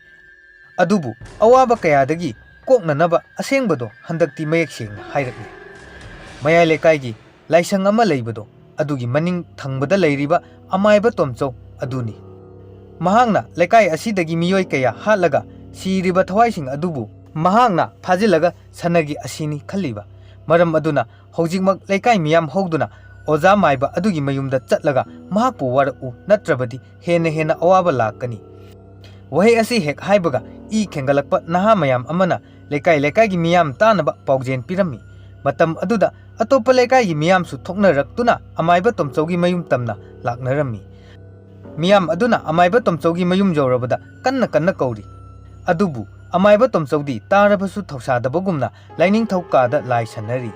ꯑꯗꯨꯕꯨ ꯑꯋꯥꯕ ꯀꯌꯥꯗꯒꯤ ꯀꯣꯛꯅꯅꯕ ꯑꯁꯦꯡꯕꯗꯣ ꯍꯟꯗꯛꯇꯤ ꯃꯌꯦꯛ ꯁꯦꯡꯅ ꯍꯥꯏꯔꯛꯂꯦ꯫ ꯃꯌꯥꯏ ꯂꯩꯀꯥꯏꯒꯤ ꯂꯥꯏꯁꯪ ꯑꯃ ꯂꯩꯕꯗꯣ, ꯑꯗꯨꯒꯤ ꯃꯅꯤꯡ ꯊꯪꯕꯗ ꯂꯩꯔꯤꯕ ꯑꯃꯥꯏꯕ ꯇꯣꯝꯆꯧ ꯑꯗꯨꯅꯤ꯫ ꯃꯍꯥꯛꯅ ꯂꯩꯀꯥꯏ ꯑꯁꯤꯗꯒꯤ ꯃꯤꯑꯣꯏ ꯀꯌꯥ ꯍꯥꯠꯂꯒ ꯁꯤꯔꯤꯕ ꯊꯋꯥꯏꯁꯤꯡ ꯑꯗꯨꯕꯨ ꯃꯍꯥꯛꯅ ꯐꯥꯖꯤꯜꯂꯒ ꯁꯅꯒꯤ ꯑꯁꯤꯅꯤ ꯈꯜꯂꯤꯕ꯫ ꯃꯔꯝ ꯑꯗꯨꯅ ꯍꯧꯖꯤꯛꯃꯛ ꯂꯩꯀꯥꯏ ꯃꯤꯌꯥꯝ ꯍꯧꯗꯨꯅ ꯑꯣꯖꯥ ꯃꯥꯏꯕ ꯑꯗꯨꯒꯤ ꯃꯌꯨꯝꯗ ꯆꯠꯂꯒ ꯃꯍꯥꯛꯄꯨ ꯋꯥꯔꯛꯎ, ꯅꯠꯇ꯭ꯔꯕꯗꯤ ꯍꯦꯟꯅ ꯍꯦꯟꯅ ꯑꯋꯥꯕ ꯂꯥꯛꯀꯅꯤ꯫ ꯋꯥꯍꯩ ꯑꯁꯤ ꯍꯦꯛ ꯍꯥꯏꯕꯒ ꯏ ꯈꯦꯡꯒꯠꯂꯛꯄ ꯅꯍꯥ ꯃꯌꯥꯝ ꯑꯃꯅ ꯂꯩꯀꯥꯏ ꯂꯩꯀꯥꯏꯒꯤ ꯃꯤꯌꯥꯝ ꯇꯥꯅꯕ ꯄꯥꯎꯖꯦꯜ ꯄꯤꯔꯝꯃꯤ꯫ ꯃꯇꯝ ꯑꯗꯨꯗ ꯑꯇꯣꯞꯄ ꯂꯩꯀꯥꯏꯒꯤ ꯃꯤꯌꯥꯝꯁꯨ ꯊꯣꯛꯅꯔꯛꯇꯨꯅ ꯑꯃꯥꯏꯕ ꯇꯣꯝꯆꯧꯒꯤ ꯃꯌꯨꯝ ꯇꯝꯅ ꯂꯥꯛꯅꯔꯝꯃꯤ꯫ ꯃꯤꯌꯥꯝ ꯑꯗꯨꯅ ꯑꯃꯥꯏꯕ ꯇꯣꯝꯆꯧꯒꯤ ꯃꯌꯨꯝ ꯌꯧꯔꯕꯗ ꯀꯟꯅ ꯀꯟꯅ ꯀꯧꯔꯤ꯫ ꯑꯗꯨꯕꯨ ꯑꯃꯥꯏꯕ ꯇꯣꯝꯆꯧꯗꯤ ꯇꯥꯔꯕꯁꯨ ꯊꯧꯁꯥꯗꯕꯒꯨꯝꯅ ꯂꯥꯏꯅꯤꯡꯊꯧ ꯀꯥꯗ ꯂꯥꯏ ꯁꯟꯅꯔꯤ꯫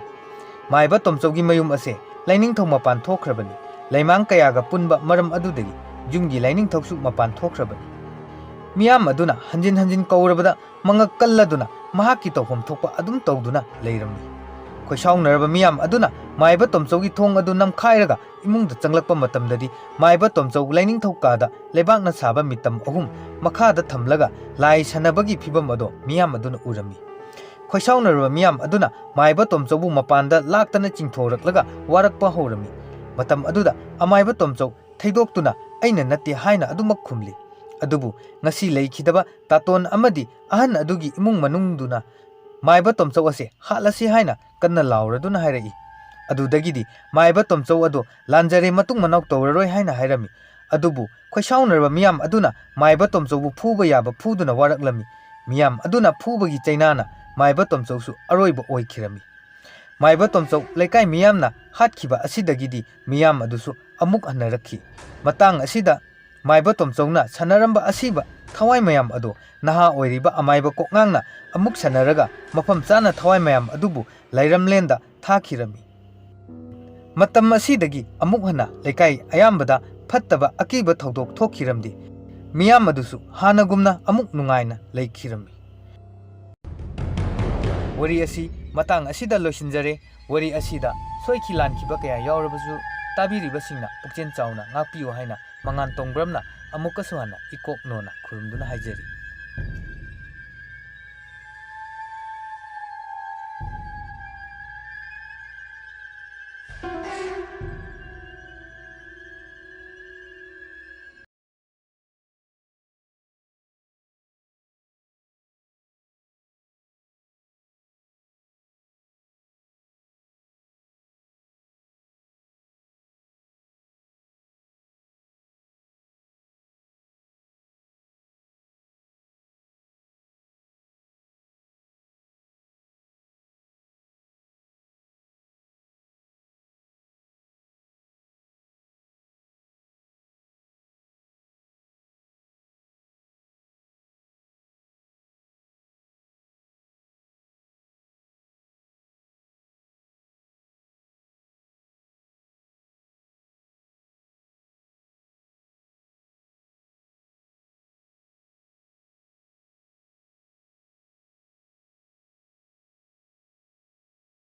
ꯃꯥꯏꯕ ꯇꯣꯝꯆꯧꯒꯤ ꯃꯌꯨꯝ ꯑꯁꯦ ꯂꯥꯏꯅꯤꯡꯊꯧ ꯃꯄꯥꯟ ꯊꯣꯛꯈ꯭ꯔꯕꯅꯤ꯫ ꯂꯩꯃꯥꯡ ꯀꯌꯥꯒ ꯄꯨꯟꯕ ꯃꯔꯝ ꯑꯗꯨꯗꯒꯤ ꯌꯨꯝꯒꯤ ꯂꯥꯏꯅꯤꯡꯊꯧꯁꯨ ꯃꯄꯥꯟ ꯊꯣꯛꯈ꯭ꯔꯕꯅꯤ꯫ ꯃꯤꯌꯥꯝ ꯑꯗꯨꯅ ꯍꯟꯖꯤꯟ ꯍꯟꯖꯤꯟ ꯀꯧꯔꯕꯗ ꯃꯉꯛ ꯀꯜꯂꯗꯨꯅ ꯃꯍꯥꯛꯀꯤ ꯇꯧꯐꯝ ꯊꯣꯛꯄ ꯑꯗꯨꯝ ꯇꯧꯗꯨꯅ ꯂꯩꯔꯝꯃꯤ꯫ ꯈꯣꯏꯁꯥꯎꯅꯔꯕ ꯃꯤꯌꯥꯝ ꯑꯗꯨꯅ ꯃꯥꯏꯕ ꯇꯣꯝꯆꯧꯒꯤ ꯊꯣꯡ ꯑꯗꯨ ꯅꯝꯈꯥꯏꯔꯒ ꯏꯃꯨꯡꯗ ꯆꯪꯂꯛꯄ ꯃꯇꯝꯗꯗꯤ ꯃꯥꯏꯕ ꯇꯣꯝꯆꯧ ꯂꯥꯏꯅꯤꯡꯊꯧ ꯀꯥꯗ ꯂꯩꯕꯥꯛꯅ ꯁꯥꯕ ꯃꯤꯇꯝ ꯑꯍꯨꯝ ꯃꯈꯥꯗ ꯊꯝꯂꯒ ꯂꯥꯏ ꯁꯥꯟꯅꯕꯒꯤ ꯐꯤꯚꯝ ꯑꯗꯣ ꯃꯤꯌꯥꯝ ꯑꯗꯨꯅ ꯎꯔꯝꯃꯤ꯫ ꯈꯣꯏꯁꯥꯎꯅꯔꯕ ꯃꯤꯌꯥꯝ ꯑꯗꯨꯅ ꯃꯥꯏꯕ ꯇꯣꯝꯆꯧꯕꯨ ꯃꯄꯥꯟꯗ ꯂꯥꯛꯇꯅ ꯆꯤꯡꯊꯣꯔꯛꯂꯒ ꯋꯥꯔꯛꯄ ꯍꯧꯔꯝꯃꯤ꯫ ꯃꯇꯝ ꯑꯗꯨꯗ ꯑꯃꯥꯏꯕ ꯇꯣꯝꯆꯧ ꯊꯩꯗꯣꯛꯇꯨꯅ "ꯑꯩꯅ ꯅꯠꯇꯦ" ꯍꯥꯏꯅ ꯑꯗꯨꯃꯛ ꯈꯨꯝꯂꯤ꯫ ꯑꯗꯨꯕꯨ ꯉꯁꯤ ꯂꯩꯈꯤꯗꯕ ꯇꯥꯇꯣꯟ ꯑꯃꯗꯤ ꯑꯍꯟ ꯑꯗꯨꯒꯤ ꯏꯃꯨꯡ ꯃꯅꯨꯡꯗꯨꯅ ꯃꯥꯏꯕ ꯇꯣꯝꯆꯧ ꯑꯁꯦ ꯍꯥꯠꯂꯁꯤ ꯍꯥꯏꯅ ꯀꯟꯅ ꯂꯥꯎꯔꯗꯨꯅ ꯍꯥꯏꯔꯛꯏ꯫ ꯑꯗꯨꯗꯒꯤꯗꯤ ꯃꯥꯏꯕ ꯇꯣꯝꯆꯧ ꯑꯗꯣ ꯂꯥꯟꯖꯔꯦ, ꯃꯇꯨꯡ ꯃꯅꯥꯎ ꯇꯧꯔꯔꯣꯏ ꯍꯥꯏꯅ ꯍꯥꯏꯔꯝꯃꯤ꯫ ꯑꯗꯨꯕꯨ ꯈꯣꯏꯁꯥꯎꯅꯔꯕ ꯃꯤꯌꯥꯝ ꯑꯗꯨꯅ ꯃꯥꯏꯕ ꯇꯣꯝꯆꯧꯕꯨ ꯐꯨꯕ ꯌꯥꯕ ꯐꯨꯗꯨꯅ ꯋꯥꯔꯛꯂꯝꯃꯤ꯫ ꯃꯤꯌꯥꯝ ꯑꯗꯨꯅ ꯐꯨꯕꯒꯤ ꯆꯩꯅꯥꯅ ꯃꯥꯏꯕ ꯇꯣꯝꯆꯧꯁꯨ ꯑꯔꯣꯏꯕ ꯑꯣꯏꯈꯤꯔꯝꯃꯤ꯫ ꯃꯥꯏꯕ ꯇꯣꯝꯆꯧ ꯂꯩꯀꯥꯏ ꯃꯤꯌꯥꯝꯅ ꯍꯥꯠꯈꯤꯕ ꯑꯁꯤꯗꯒꯤꯗꯤ ꯃꯤꯌꯥꯝ ꯑꯗꯨꯁꯨ ꯑꯃꯨꯛ ꯍꯟꯅꯔꯛꯈꯤ꯫ ꯃꯇꯥꯡ ꯑꯁꯤꯗ ꯃꯥꯏꯕ ꯇꯣꯝꯆꯧꯅ ꯁꯥꯟꯅꯔꯝꯕ ꯑꯁꯤꯕ ꯊꯋꯥꯏ ꯃꯌꯥꯝ ꯑꯗꯣ ꯅꯍꯥ ꯑꯣꯏꯔꯤꯕ ꯑꯃꯥꯏꯕ ꯀꯣꯛꯉꯥꯡꯅ ꯑꯃꯨꯛ ꯁꯥꯟꯅꯔꯒ ꯃꯐꯝ ꯆꯥꯅ ꯊꯋꯥꯏ ꯃꯌꯥꯝ ꯑꯗꯨꯕꯨ ꯂꯩꯔꯝꯂꯦꯟꯗ ꯊꯥꯈꯤꯔꯝꯃꯤ꯫ ꯃꯇꯝ ꯑꯁꯤꯗꯒꯤ ꯑꯃꯨꯛ ꯍꯟꯅ ꯂꯩꯀꯥꯏ ꯑꯌꯥꯝꯕꯗ ꯐꯠꯇꯕ ꯑꯀꯤꯕ ꯊꯧꯗꯣꯛ ꯊꯣꯛꯈꯤꯔꯝꯗꯦ꯫ ꯃꯤꯌꯥꯝ ꯑꯗꯨꯁꯨ ꯍꯥꯟꯅꯒꯨꯝꯅ ꯑꯃꯨꯛ ꯅꯨꯡꯉꯥꯏꯅ ꯂꯩꯈꯤꯔꯝꯃꯤ꯫ ꯋꯥꯔꯤ ꯑꯁꯤ ꯃꯇꯥꯡ ꯑꯁꯤꯗ ꯂꯣꯏꯁꯤꯟꯖꯔꯦ꯫ ꯋꯥꯔꯤ ꯑꯁꯤꯗ ꯁꯣꯏꯈꯤ ꯂꯥꯟꯈꯤꯕ ꯀꯌꯥ ꯌꯥꯎꯔꯕꯁꯨ ꯇꯥꯕꯤꯔꯤꯕꯁꯤꯡꯅ ꯄꯨꯛꯆꯦꯜ ꯆꯥꯎꯅ ꯉꯥꯛꯄꯤꯌꯨ ꯍꯥꯏꯅ ꯃꯉꯥꯟ ꯇꯣꯡꯕ꯭ꯔꯝꯅ ꯑꯃꯨꯛꯀꯁꯨ ꯍꯟꯅ ꯏꯀꯣꯛ ꯅꯣꯟꯅ ꯈꯨꯔꯨꯝꯗꯨꯅ ꯍꯥꯏꯖꯔꯤ꯫